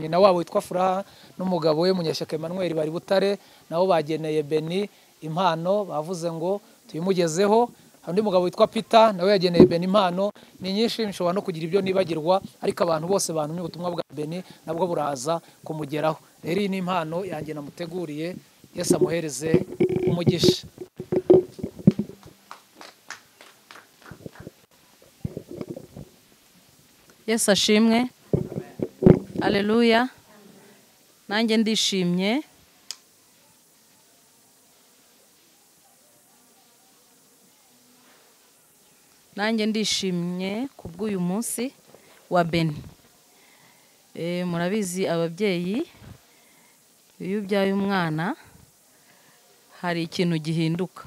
nyina wabo witwa Furaha n'umugabo we Munyeshyaka Emmanuel bari Butare, nabo bageneye Beni impano, bavuze ngo tuyimugezeho. Hari undi mugabo witwa Peter nawe yageneye Beni impano. Ni nyinshi, nshobora no kugira ibyo nibagirwa, ariko abantu bose bantumye ubutumwa bwa Beni nabwo buraza kumugeraho. Rero iyi ni impano yanjye namuteguriye, Yesu amuhereze umugisha. Yesu ashimwe. Haleluya. Nanjye ndishimye. Nanjye ndishimye kubw'uyu munsi wa Beni. Murabizi ababyeyi, iyo ubyaye umwana hari ikintu gihinduka.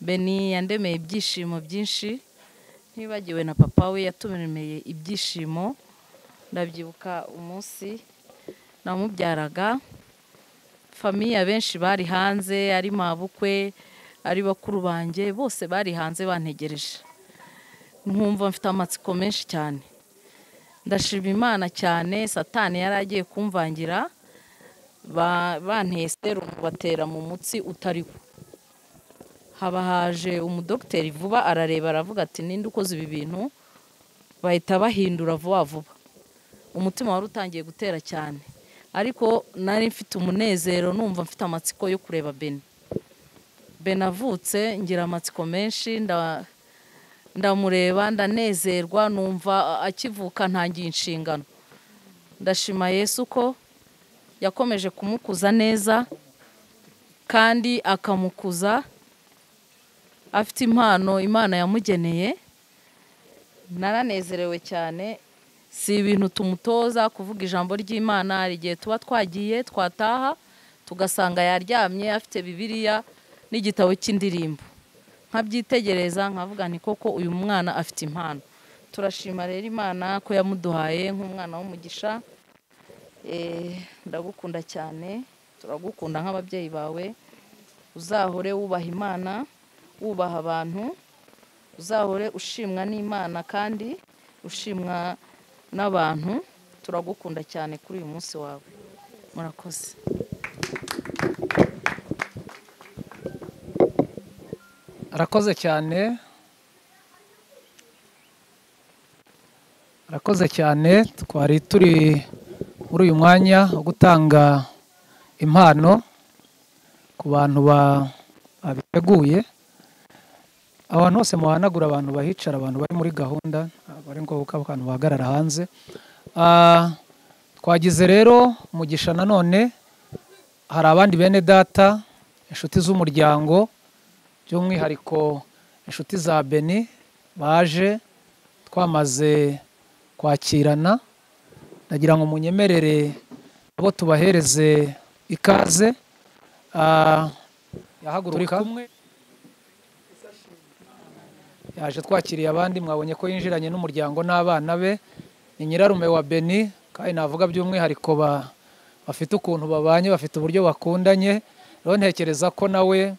Beni yandemeye ibyishimo byinshi, ntibagiwe na papa we yatumemeye ibyishimo. Ndabyibuka umunsi namubyaraga Famille benshi bari hanze, ari mabukwe, ari bakuru banjye, bose bari hanze bantegereje. Nkumva mfite amatsiko menshi cyane. Ndashima Imana cyane, Satani yaragiye kumvangira, banteye serumu batera mu mutsi utariwo. Haba haje umudokiteri vuba arareba aravuga ati ninde ukoze ibi bintu, bahita bahindura vuba vuba. Umutima wari utangiye gutera cyane, ariko nari mfite umunezero, numva mfite amatsiko yo kureba Beni. Beni avutse ngira amatsiko menshi, ndamureba ndanezerwa, numva akivuka ntangiye inshingano. Ndashima Yesu ko yakomeje kumukuza neza kandi akamukuza afite impano Imana yamugeneye. Naranezerewe cyane. Si ibintu tumutoza kuvuga ijambo ry'Imana, hari igihe tuba twagiye twataha tugasanga yaryamye afite Bibiliya n'igitabo cy'indirimbo, nkabyitegereza nkavuga nti koko uyu mwana afite impano. Turashima rero Imana ko yamuduhaye nk'umwana w'umugisha. Ndagukunda cyane, turagukunda nk'ababyeyi bawe. Uzahore wubaha Imana, wubaha abantu, uzahore ushimwa n'Imana kandi ushimwa n'abantu. Turagukunda cyane kuri uyu munsi wawe. Murakoze. Arakoze cyane, arakoze cyane. Twari turi muri uyu mwanya wo gutanga impano ku bantu babiteguye. Abantu bose muhanagura, abantu bahicara, abantu bari muri gahunda, bari ngombwa ko abantu bahagarara hanze. Twagize rero umugisha nanone, hari abandi bene data, inshuti z'umuryango, by'umwihariko inshuti za Beni baje twamaze kwakirana. Ndagira ngo munyemerere abo tubahereze ikaze. Yahaguruka yaje twakiriye abandi, mwabonye ko yinjiranye n'umuryango n'abana be. Ni nyirarume wa Beni, kandi navuga by'umwihariko bafite ukuntu babanye, bafite uburyo bakundanye. Rero ntekereza ko nawe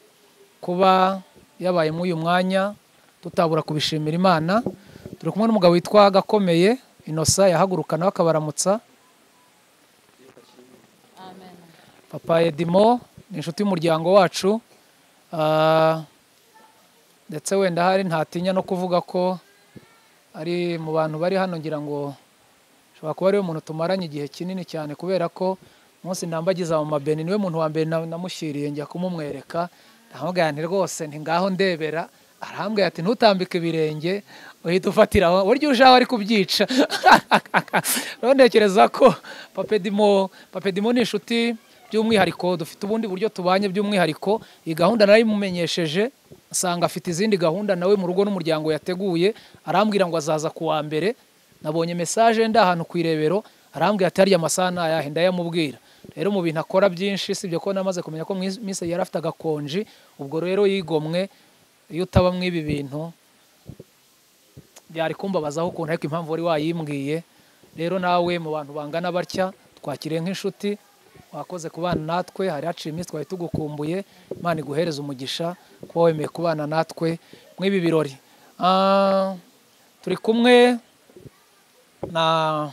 kuba yabaye muri uyu mwanya tutabura kubishimira Imana. Turi kumwe n'umugabo witwa Gakomeye Innocent, yahaguruka nawe akabaramutsa. Amen. Papa Edimo ni inshuti y'umuryango wacu, ndetse wenda hari ntatinya no kuvuga ko ari mu bantu bari hano, ngira ngo ashobora kuba ariwe muntu tumaranye igihe kinini cyane, kubera ko umunsi ndambagiza mu mabeni niwe muntu wa mbere namushyiriye njya kumumwereka. Ndamubwira nti rwose nti ngaho ndebera, arambwira ati ntutambike ibirenge uhita ufatira aho, burya uje aho ari kubyica. Rero ntekereza ko Papa Edimo ni inshuti by'umwihariko, dufite ubundi buryo tubanye by'umwihariko. Iyi gahunda narayimumenyesheje, nsanga afite izindi gahunda nawe mu rugo n'umuryango yateguye, arambwira ngo azaza ku wa mbere. Nabonye message nda ahantu ku irebero, arambwira ati harya amasaha ni ayahe, ndayamubwira. Rero mu bintu akora byinshi, sibyo ko namaze kumenya ko Miss yari afite agakonji, ubwo rero yigomwe. Iyo utaba mw'ibi bintu byari kumbabazaho ukuntu, ariko impamvu wari wayimbwiye. Rero nawe mu bantu bangana batya twakiriye nk'inshuti, wakoze kubana natwe, hari haciye iminsi twari tugukumbuye. Imana iguhereze umugisha kuba wemeye kubana natwe mw'ibi birori. Turi kumwe na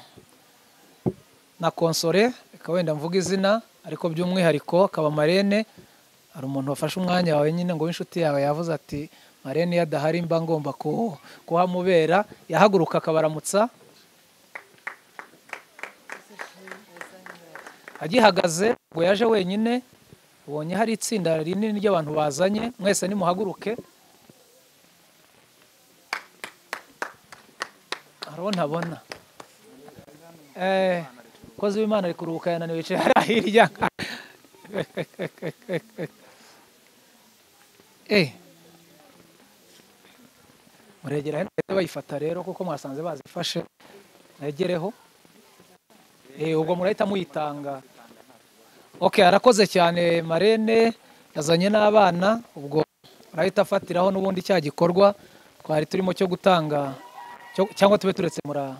Konsore, reka wenda mvuga izina ariko by'umwihariko akaba Marene. Hari umuntu wafashe umwanya wawe nyine ngo w'inshuti yawe yavuze ati Marene iyo adahari mba ngomba kuhamubera, yahaguruka akabaramutsa. Agihagaze ngo yaje wenyine, ubonye hari itsinda rinini ry'abantu bazanye, mwese nimuhaguruke. Hariho ntabona kozi w'Imana ari kuruhuka yananiwe, yicaye hariya hirya. Muregera hano bayifata rero kuko mwasanze bazifashe, mwegereho. Ubwo murahita muyitanga. Okay, arakoze cyane Marene, yazanye n'abana, ubwo arahita afatiraho n'ubundi cya gikorwa twari turimo cyo gutanga, cyangwa tube turetse mura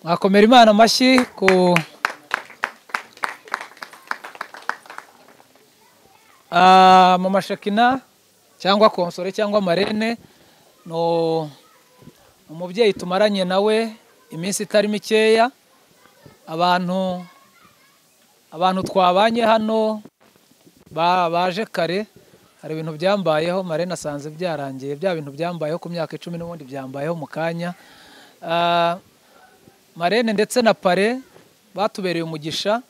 Mwakomera Imana amashyi ku Mama Shekina cyangwa Konsore cyangwa Marene, no umubyeyi tumaranye nawe iminsi itari mikeya. Abantu twabanye hano baje kare, hari ibintu byambayeho Marene asanze byarangiye, bya bintu byambayeho ku myaka 10 n'ubundi byambayeho mu kanya. Marene ndetse na Pare batubereye umugisha.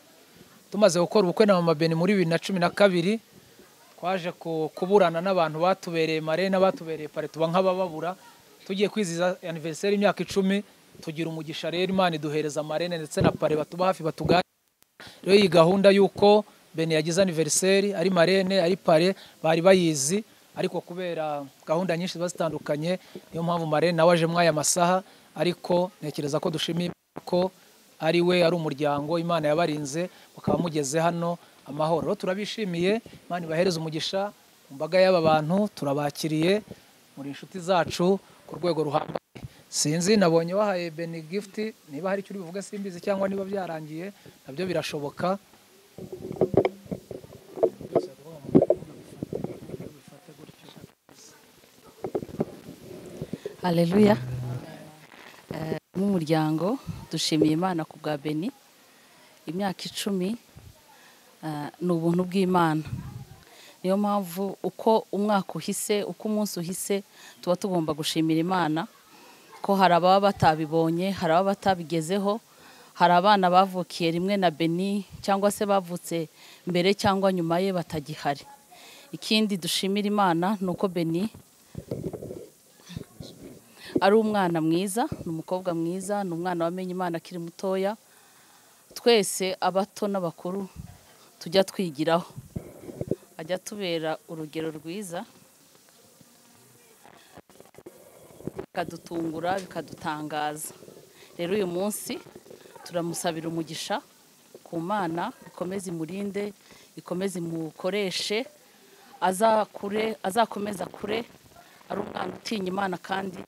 Tumaze gukora ubukwe na Mama Beni muri 2012, twaje kuburana n'abantu batubereye Marene, batubereye Pare, tuba nk'abababura. Tugiye kwiziza anniversaire imyaka 10, tugira umugisha rero Imana iduhereza Marene ndetse na Pare batuba hafi batugana. Rero iyi gahunda yuko Beni yagize anniversaire ari Marene ari Pare bari bayizi, ariko kubera gahunda nyinshi ziba zitandukanye niyo mpamvu Marene nawe aje mwaya masaha. Ariko ntekereza ko dushimiye ko ari we ari umuryango Imana yabarinze bakaba mugeze hano amahoro. Turabishimiye, Imana ibahereze umugisha. Imbaga y'aba bantu turabakiriye, muri inshuti zacu ku rwego ruhambaye. Sinzi nabonye wahaye Beni gift, niba hari icyo uri buvuge simbizi cyangwa niba byarangiye nabyo birashoboka. Haleluya. Nk'umuryango dushimiye Imana ku bwa Beni. Imyaka 10 ni ubuntu bw'Imana. Niyo mpamvu uko umwaka uhise, uko umunsi uhise, tuba tugomba gushimira Imana ko hari ababa batabibonye, hari ababa batabigezeho, hari abana bavukiye rimwe na Beni cyangwa se bavutse mbere cyangwa nyuma ye batagihari. Ikindi dushimira Imana nuko Beni ari umwana mwiza, ni umukobwa mwiza, ni umwana wamenye Imana akiri mutoya. Twese abato n'abakuru tujya twigiraho, ajya tubera urugero rwiza, bikadutungura bikadutangaza. Rero uyu munsi turamusabira umugisha ku Mana, ikomeze imurinde, ikomeze imukoreshe, azakure, azakomeza kure ari umwana utinya Imana kandi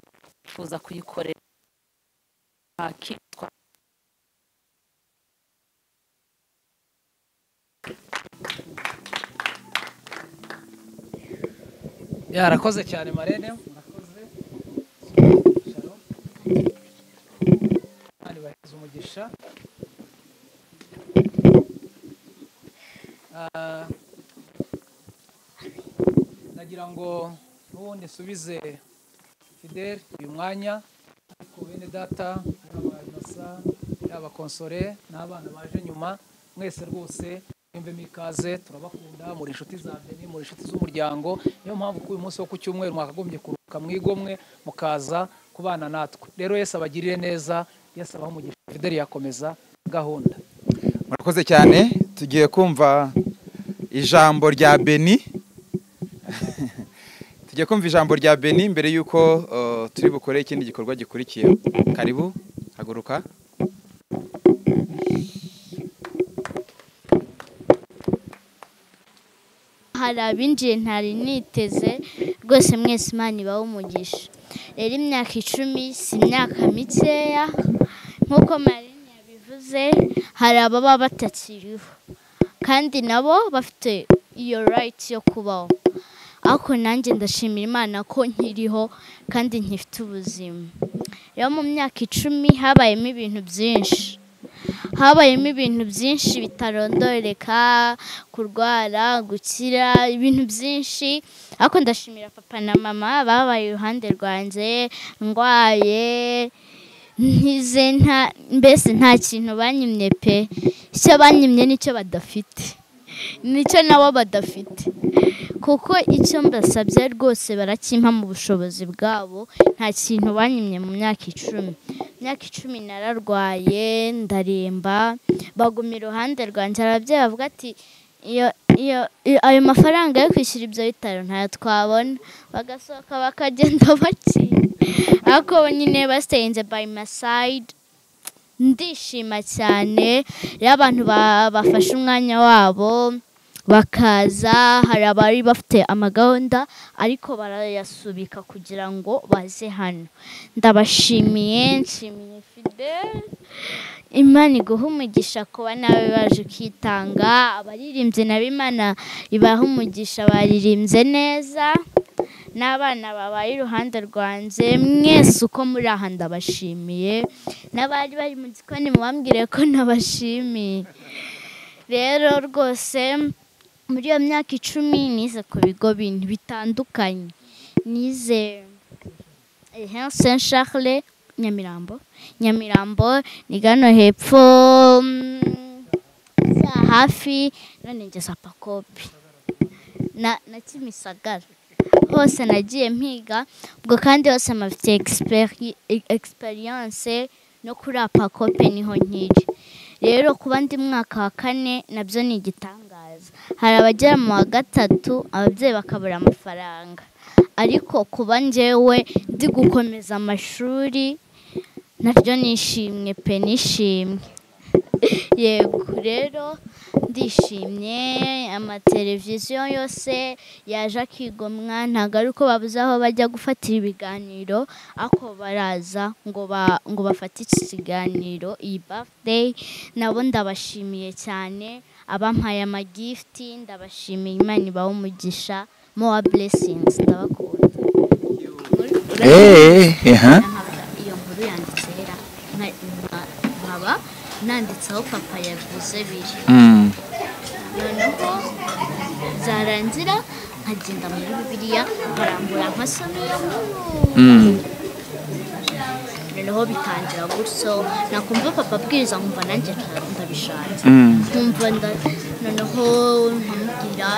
yifuza kuyikorera. Yarakoze cyane Marene, murakoze. Shalom. Imana ibahereze umugisha. Nagira ngo n'ubundi nsubize Fidel uyu mwanya, ariko bene data, yaba Innocent, yaba Konsore n'abana baje nyuma, mwese rwose mwumvemo ikaze, turabakunda, muri inshuti za Beni, muri inshuti z'umuryango. Niyo mpamvu ko uyu munsi wo ku cyumweru mwakagombye kuruhuka mwigomwe mukaza kubana natwe. Rero Yesu abagirire neza, Yesu abahe umugisha. Fidel yakomeza gahunda. Murakoze cyane, tugiye kumva ijambo rya Beni. Tugiye kumva ijambo rya Beni mbere yuko turi bukore ikindi gikorwa gikurikiye. Karibu, haguruka. Hari abinjiye ntari niteze rwose, mwese Imana ibahe umugisha. Rero imyaka 10 si imyaka mikeya, nk'uko Marene yabivuze, hari ababa batakiriho kandi nabo bafite iyo right yo kubaho. Ariko nanjye ndashimira Imana ko nkiriho kandi nkifite ubuzima. Rero mu myaka 10 habayemo ibintu byinshi, habayemo ibintu byinshi bitarondoreka, kurwara, gukira, ibintu byinshi. Ariko ndashimira papa na mama babaye iruhande rwanjye, ndwaye nkize, mbese nta kintu banyimye pe. Icyo banyimye nicyo badafite, nicyo nabo badafite, kuko icyo mbasabye rwose barakimpa mu bushobozi bwabo. Nta kintu banyimye mu myaka 10. Imyaka 10 nararwaye ndaremba, baguma iruhande rwanjye. Ababyeyi bavuga ati iyo ayo mafaranga yo kwishyura ibyo bitaro ntayo twabona, bagasohoka bakagenda bake. Ariko nyine basitayinze by my side, ndishima cyane. Rero abantu bafashe umwanya wabo, Bakaza, hari abari bafite amagahunda ariko barayasubika kugira ngo baze hano. Ndabashimiye, nshimiye Fidel, Imana iguha umugisha kuba nawe baje ukitanga. Abaririmbyi nabo Imana ibaha umugisha, baririmbye neza, n'abana babaye iruhande rwanjye, mwese uko muri aha ndabashimiye, n'abari bari mu gikoni mubambwire ko nabashimiye. Rero rwose muri iyo myaka 10 nize ku bigo bintu bitandukanye, nize Saint Charles Nyamirambo, Nyamirambo ni gano hepfo za hafi, none ngeza Pakopi na Kimisagara, hose nagiye mpiga. Ubwo kandi hose mafite experience no kuri Pakopi niho nkiri. Rero kuba ndi mwaka wa 4 nabyo ni igitangaza. Hari abagera mu wa 3 ababyeyi bakabura amafaranga, ariko kuba njyewe ndi gukomeza amashuri naryo nishimwe pe, nishimwe. Yego rero ndishimye. Amateleviziyo yose yaje akigomwa, ntabwo ari uko babuze aho bajya gufatira ibiganiro, ako baraza ngo bafate iki kiganiro, iyi birthday. Nabo ndabashimiye cyane, abampaye amagifuti ndabashimiye, Imana ibahe umugisha, more blessings, ndabakunda. Iyo nkuru yanditse hera nkaba nanditseho papa yavuze biri, noneho zarangira nkagenda muri Bibiliya nkarambura nkasoma iyo nkuru, noneho bitangira gutyo. Nakumva papa abwiriza nkumva nanjye ndabishatse, nkumva noneho nkamubwira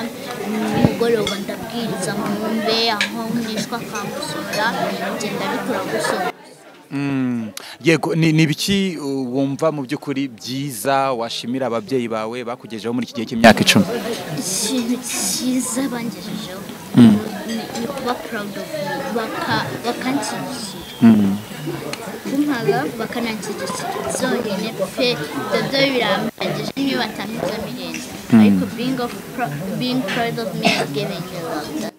nimugoroba ndabwiriza nkumve aho nishwa akamusura, ngenda bikura gusoma. Yego, ni ibiki wumva mu by'ukuri byiza washimira ababyeyi bawe bakugejeho muri iki gihe cy'imyaka 10? Ikintu cyiza bangejejeho ni kuba proud of me, bakanshyigikira, kumpa love, bakananshyigikira byonyine pe, ibyo birampagije, niyo batameze birenze, ariko being proud of me and giving me love.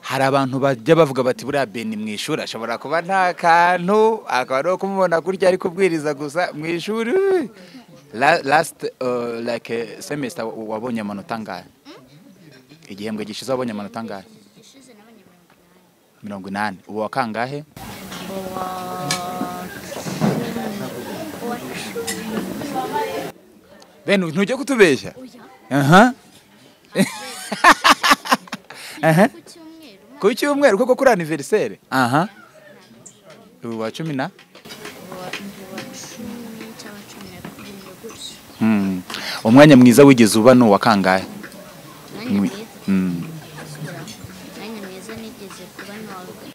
Hari abantu bajya bavuga bati buriya Beni mu ishuri ashobora kuba nta kantu, akaba ari kumubona kurya ari kubwiriza gusa mu ishuri. Last like semester wabonye amanota angahe? Igihembwe gishize wabonye amanota angahe? 80. Ubu wakangahe? Beni ntujye kutubeshya. Aha. Aha. Ku cyumweru koko kuri anniversaire. Aha. Ubu wa 10 na? Umwanya mwiza wigeze uba no wakangahe? Umwanya mwiza nigeze kuba no wa mbere.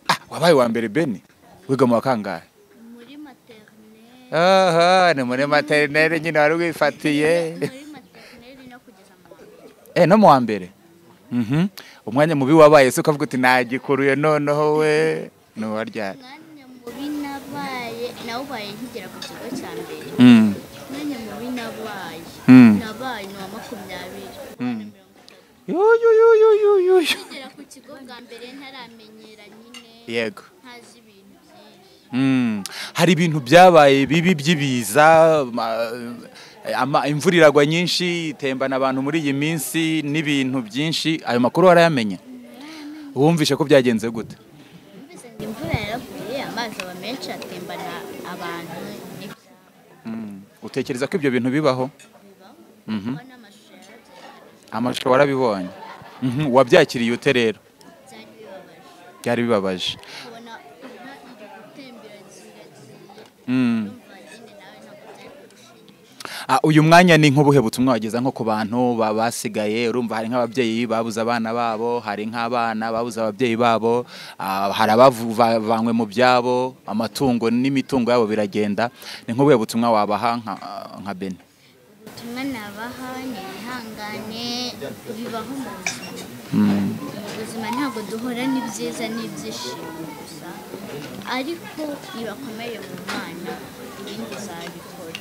Ah, wabaye wa mbere Beni? Wiga mu wakangahe? Muri maternelle. Aha, ni muri maternelle nyine wari wifatiye. Muri maternelle no kugeza mu wa mbere. No mu wa mbere. Umwanya mubi wabaye se ukavuga uti nagikuruye noneho we no waryari? Umwanya mubi nabaye nawubaye nkigera ku kigo cya mbere. Umwanya mubi nabaye nabaye ni wa 20. Yo yo yo yo yo yo. Nkigera ku kigo bwa mbere ntaramenyera nyine. Yego. Ntazi ibintu byinshi. Hari ibintu byabaye bibi by'ibiza, imvura iragwa nyinshi itembana abantu muri iyi minsi n'ibintu byinshi, ayo makuru warayamenye? Wumvishe ko byagenze gute? Numvise ngo imvura yaraguye, amazi aba menshi atembana abantu. Utekereza ko ibyo bintu bibaho? Amashusho warabibonye. Wabyakiriye ute rero? Byari bibabaje. Uyu mwanya ni nk'ubuhe butumwa wageza nko ku bantu basigaye? Urumva hari nk'ababyeyi babuze abana babo, hari nk'abana babuze ababyeyi babo, hari abavanywe mu byabo, amatungo n'imitungo yabo biragenda. Ni nk'ubuhe butumwa wabaha nka Beni? Ubutumwa nabaha ni ihangane, bibaho mu buzima. Mu buzima ntabwo duhora n'ibyiza n'ibyishimo gusa, ariko nibakomeye mu Mana ibindi uzabikora.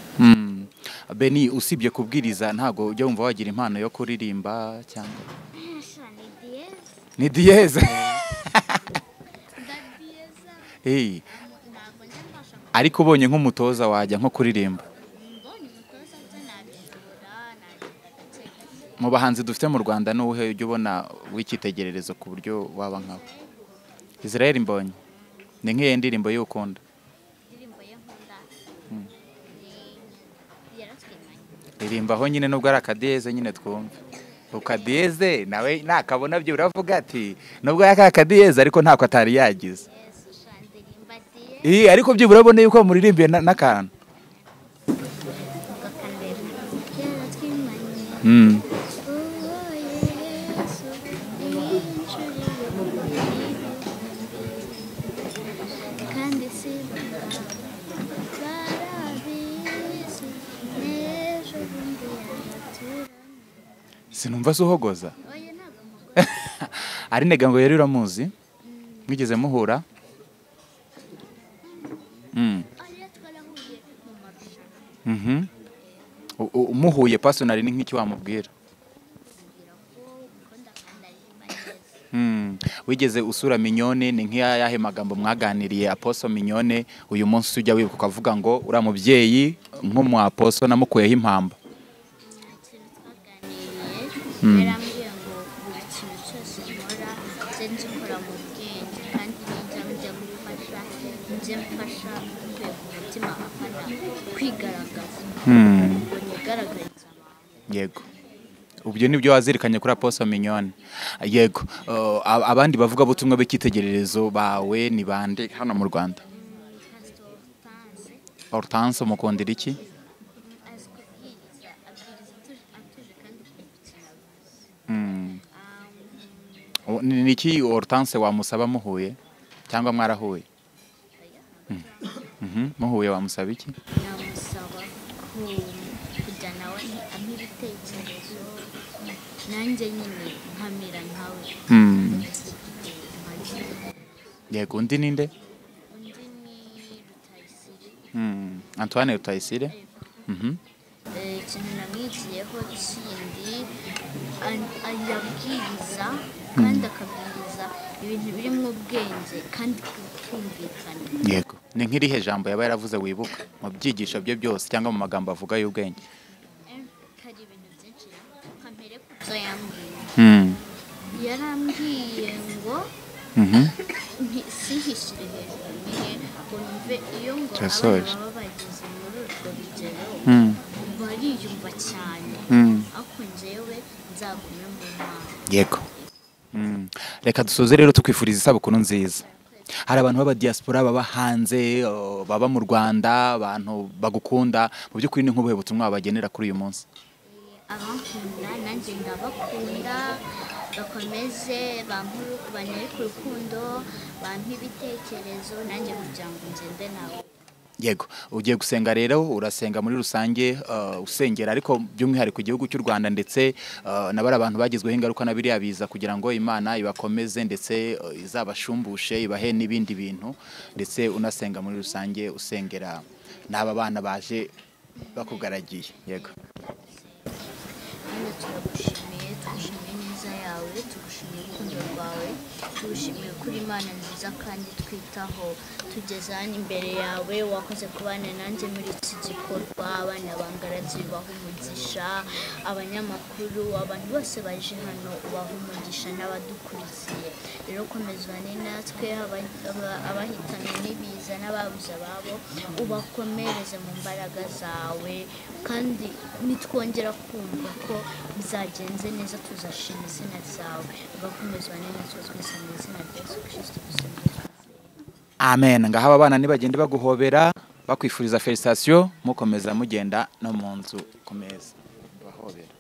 Beni, usibye kubwiriza ntago ujya wumva wagira impano yo kuririmba cyangwa? Ni diyeze. Ariko ubonye nk'umutoza wajya nko kuririmba? Mu bahanzi dufite mu Rwanda n'uhe ujya ubona w'icyitegererezo ku buryo waba nkawe? Israel Mbonyi. Ni nk'iyo ndirimbo y'ukunda? Indirimbo ye nkunda ni Yaratwimanye. Ririmba aho nyine nubwo ari akadiyeze nyine twumve. Ukadiyeze nawe nakabona byo uravuga ati nubwo yakakadiyeze ariko ntako atari yagize. Ariko byibura urabona yuko muririmbiye n'akantu. Sinumva suhogoza. Ari nega ngo yari uramuzi? Mwigeze muhura? Umuhuye personally ni nk'iki wamubwira? Wigeze usura Mignone, ni nk'iyahe magambo mwaganiriye Apostle Mignone uyu munsi ujya wibuka ukavuga ngo ura mubyeyi nk'umu apostle namukuyeho impamba? Yarambwiye ngo buri kintu cyose nkora nze nzikora mu bwenge, kandi ninjya njya gufasha nze mfasha mbikuye ku mutima, apana kwigaragaza ngo nigaragarize abantu. Yego, ubyo nibyo wazirikanye kuri Apostle Mignone. Yego, abandi bavuga butumwa b'icyitegererezo bawe ni bande hano mu Rwanda? Hortense mukundira iki? Niki Hortense wamusaba muhuye cyangwa mwarahuye? Muhuye wamusaba iki? Namusaba kujya nawe ampa ibitekerezo nanjye nyine nkamera nkawe. Yego, undi ninde? Undi ni Rutayisire. Antoine Rutayisire. Ikintu namwigiyeho kindi, yabwiriza kandi akabwiriza ibintu birimo ubwenge kandi kumvikana. Yego, ni nk'irihe jambo yaba yaravuze wibuka mu byigisho bye byose cyangwa mu magambo avuga y'ubwenge? Hari ibintu byinshi kampere ku byo yambwiye. Yarambwiye ngo sihishyire hejuru nyine ngo numve iyo ngo abana baba bageze muri urwo rugero bariyumva cyane, ariko njyewe nzagume mu Mana. Yego. Reka dusoze rero tukwifuriza isabukuru nziza. Hari abantu b'aba diaspora baba hanze, baba mu Rwanda, abantu bagukunda, mu by'ukuri ni nk'ubuhe butumwa bagenera kuri uyu munsi? Abankunda nanjye ndabakunda, bakomeze banyereke urukundo, bampe ibitekerezo nanjye kugira ngo ngende nawe. Yego, ugiye gusenga rero urasenga muri rusange, usengera ariko by'umwihariko igihugu cy'u Rwanda ndetse nabari abantu bagizweho ingaruka na biriya biza, kugira ngo Imana ibakomeze ndetse izabashumbushe ibahe n'ibindi bintu, ndetse unasenga muri rusange usengera n'aba bana baje bakugaragiye. Yego. Turagushimiye, tugushimiye neza yawe, tugushimiye urukundo rwawe, tugushimiye kuri Imana nziza kandi twitaho, tugeze hano imbere yawe, wakoze kubana nanjye muri iki gikorwa, abana bangaragiye ubaha umugisha, abanyamakuru, abantu bose baje hano ubaha umugisha n'abadukurikiye. Rero komeza ubane natwe, abahitanywe n'ibiza n'ababuze ababo ubakomereze mu mbaraga zawe, kandi nitwongera kumva ko bizagenze neza tuzashima izina ryawe. Ugakomeza ubane natwe twese mu izina rya Yesu Kristo. Amen. Ngaha aba bana nibagende baguhobera bakwifuriza felicitation, mukomeza mugenda no mu nzu ku meza bahobera.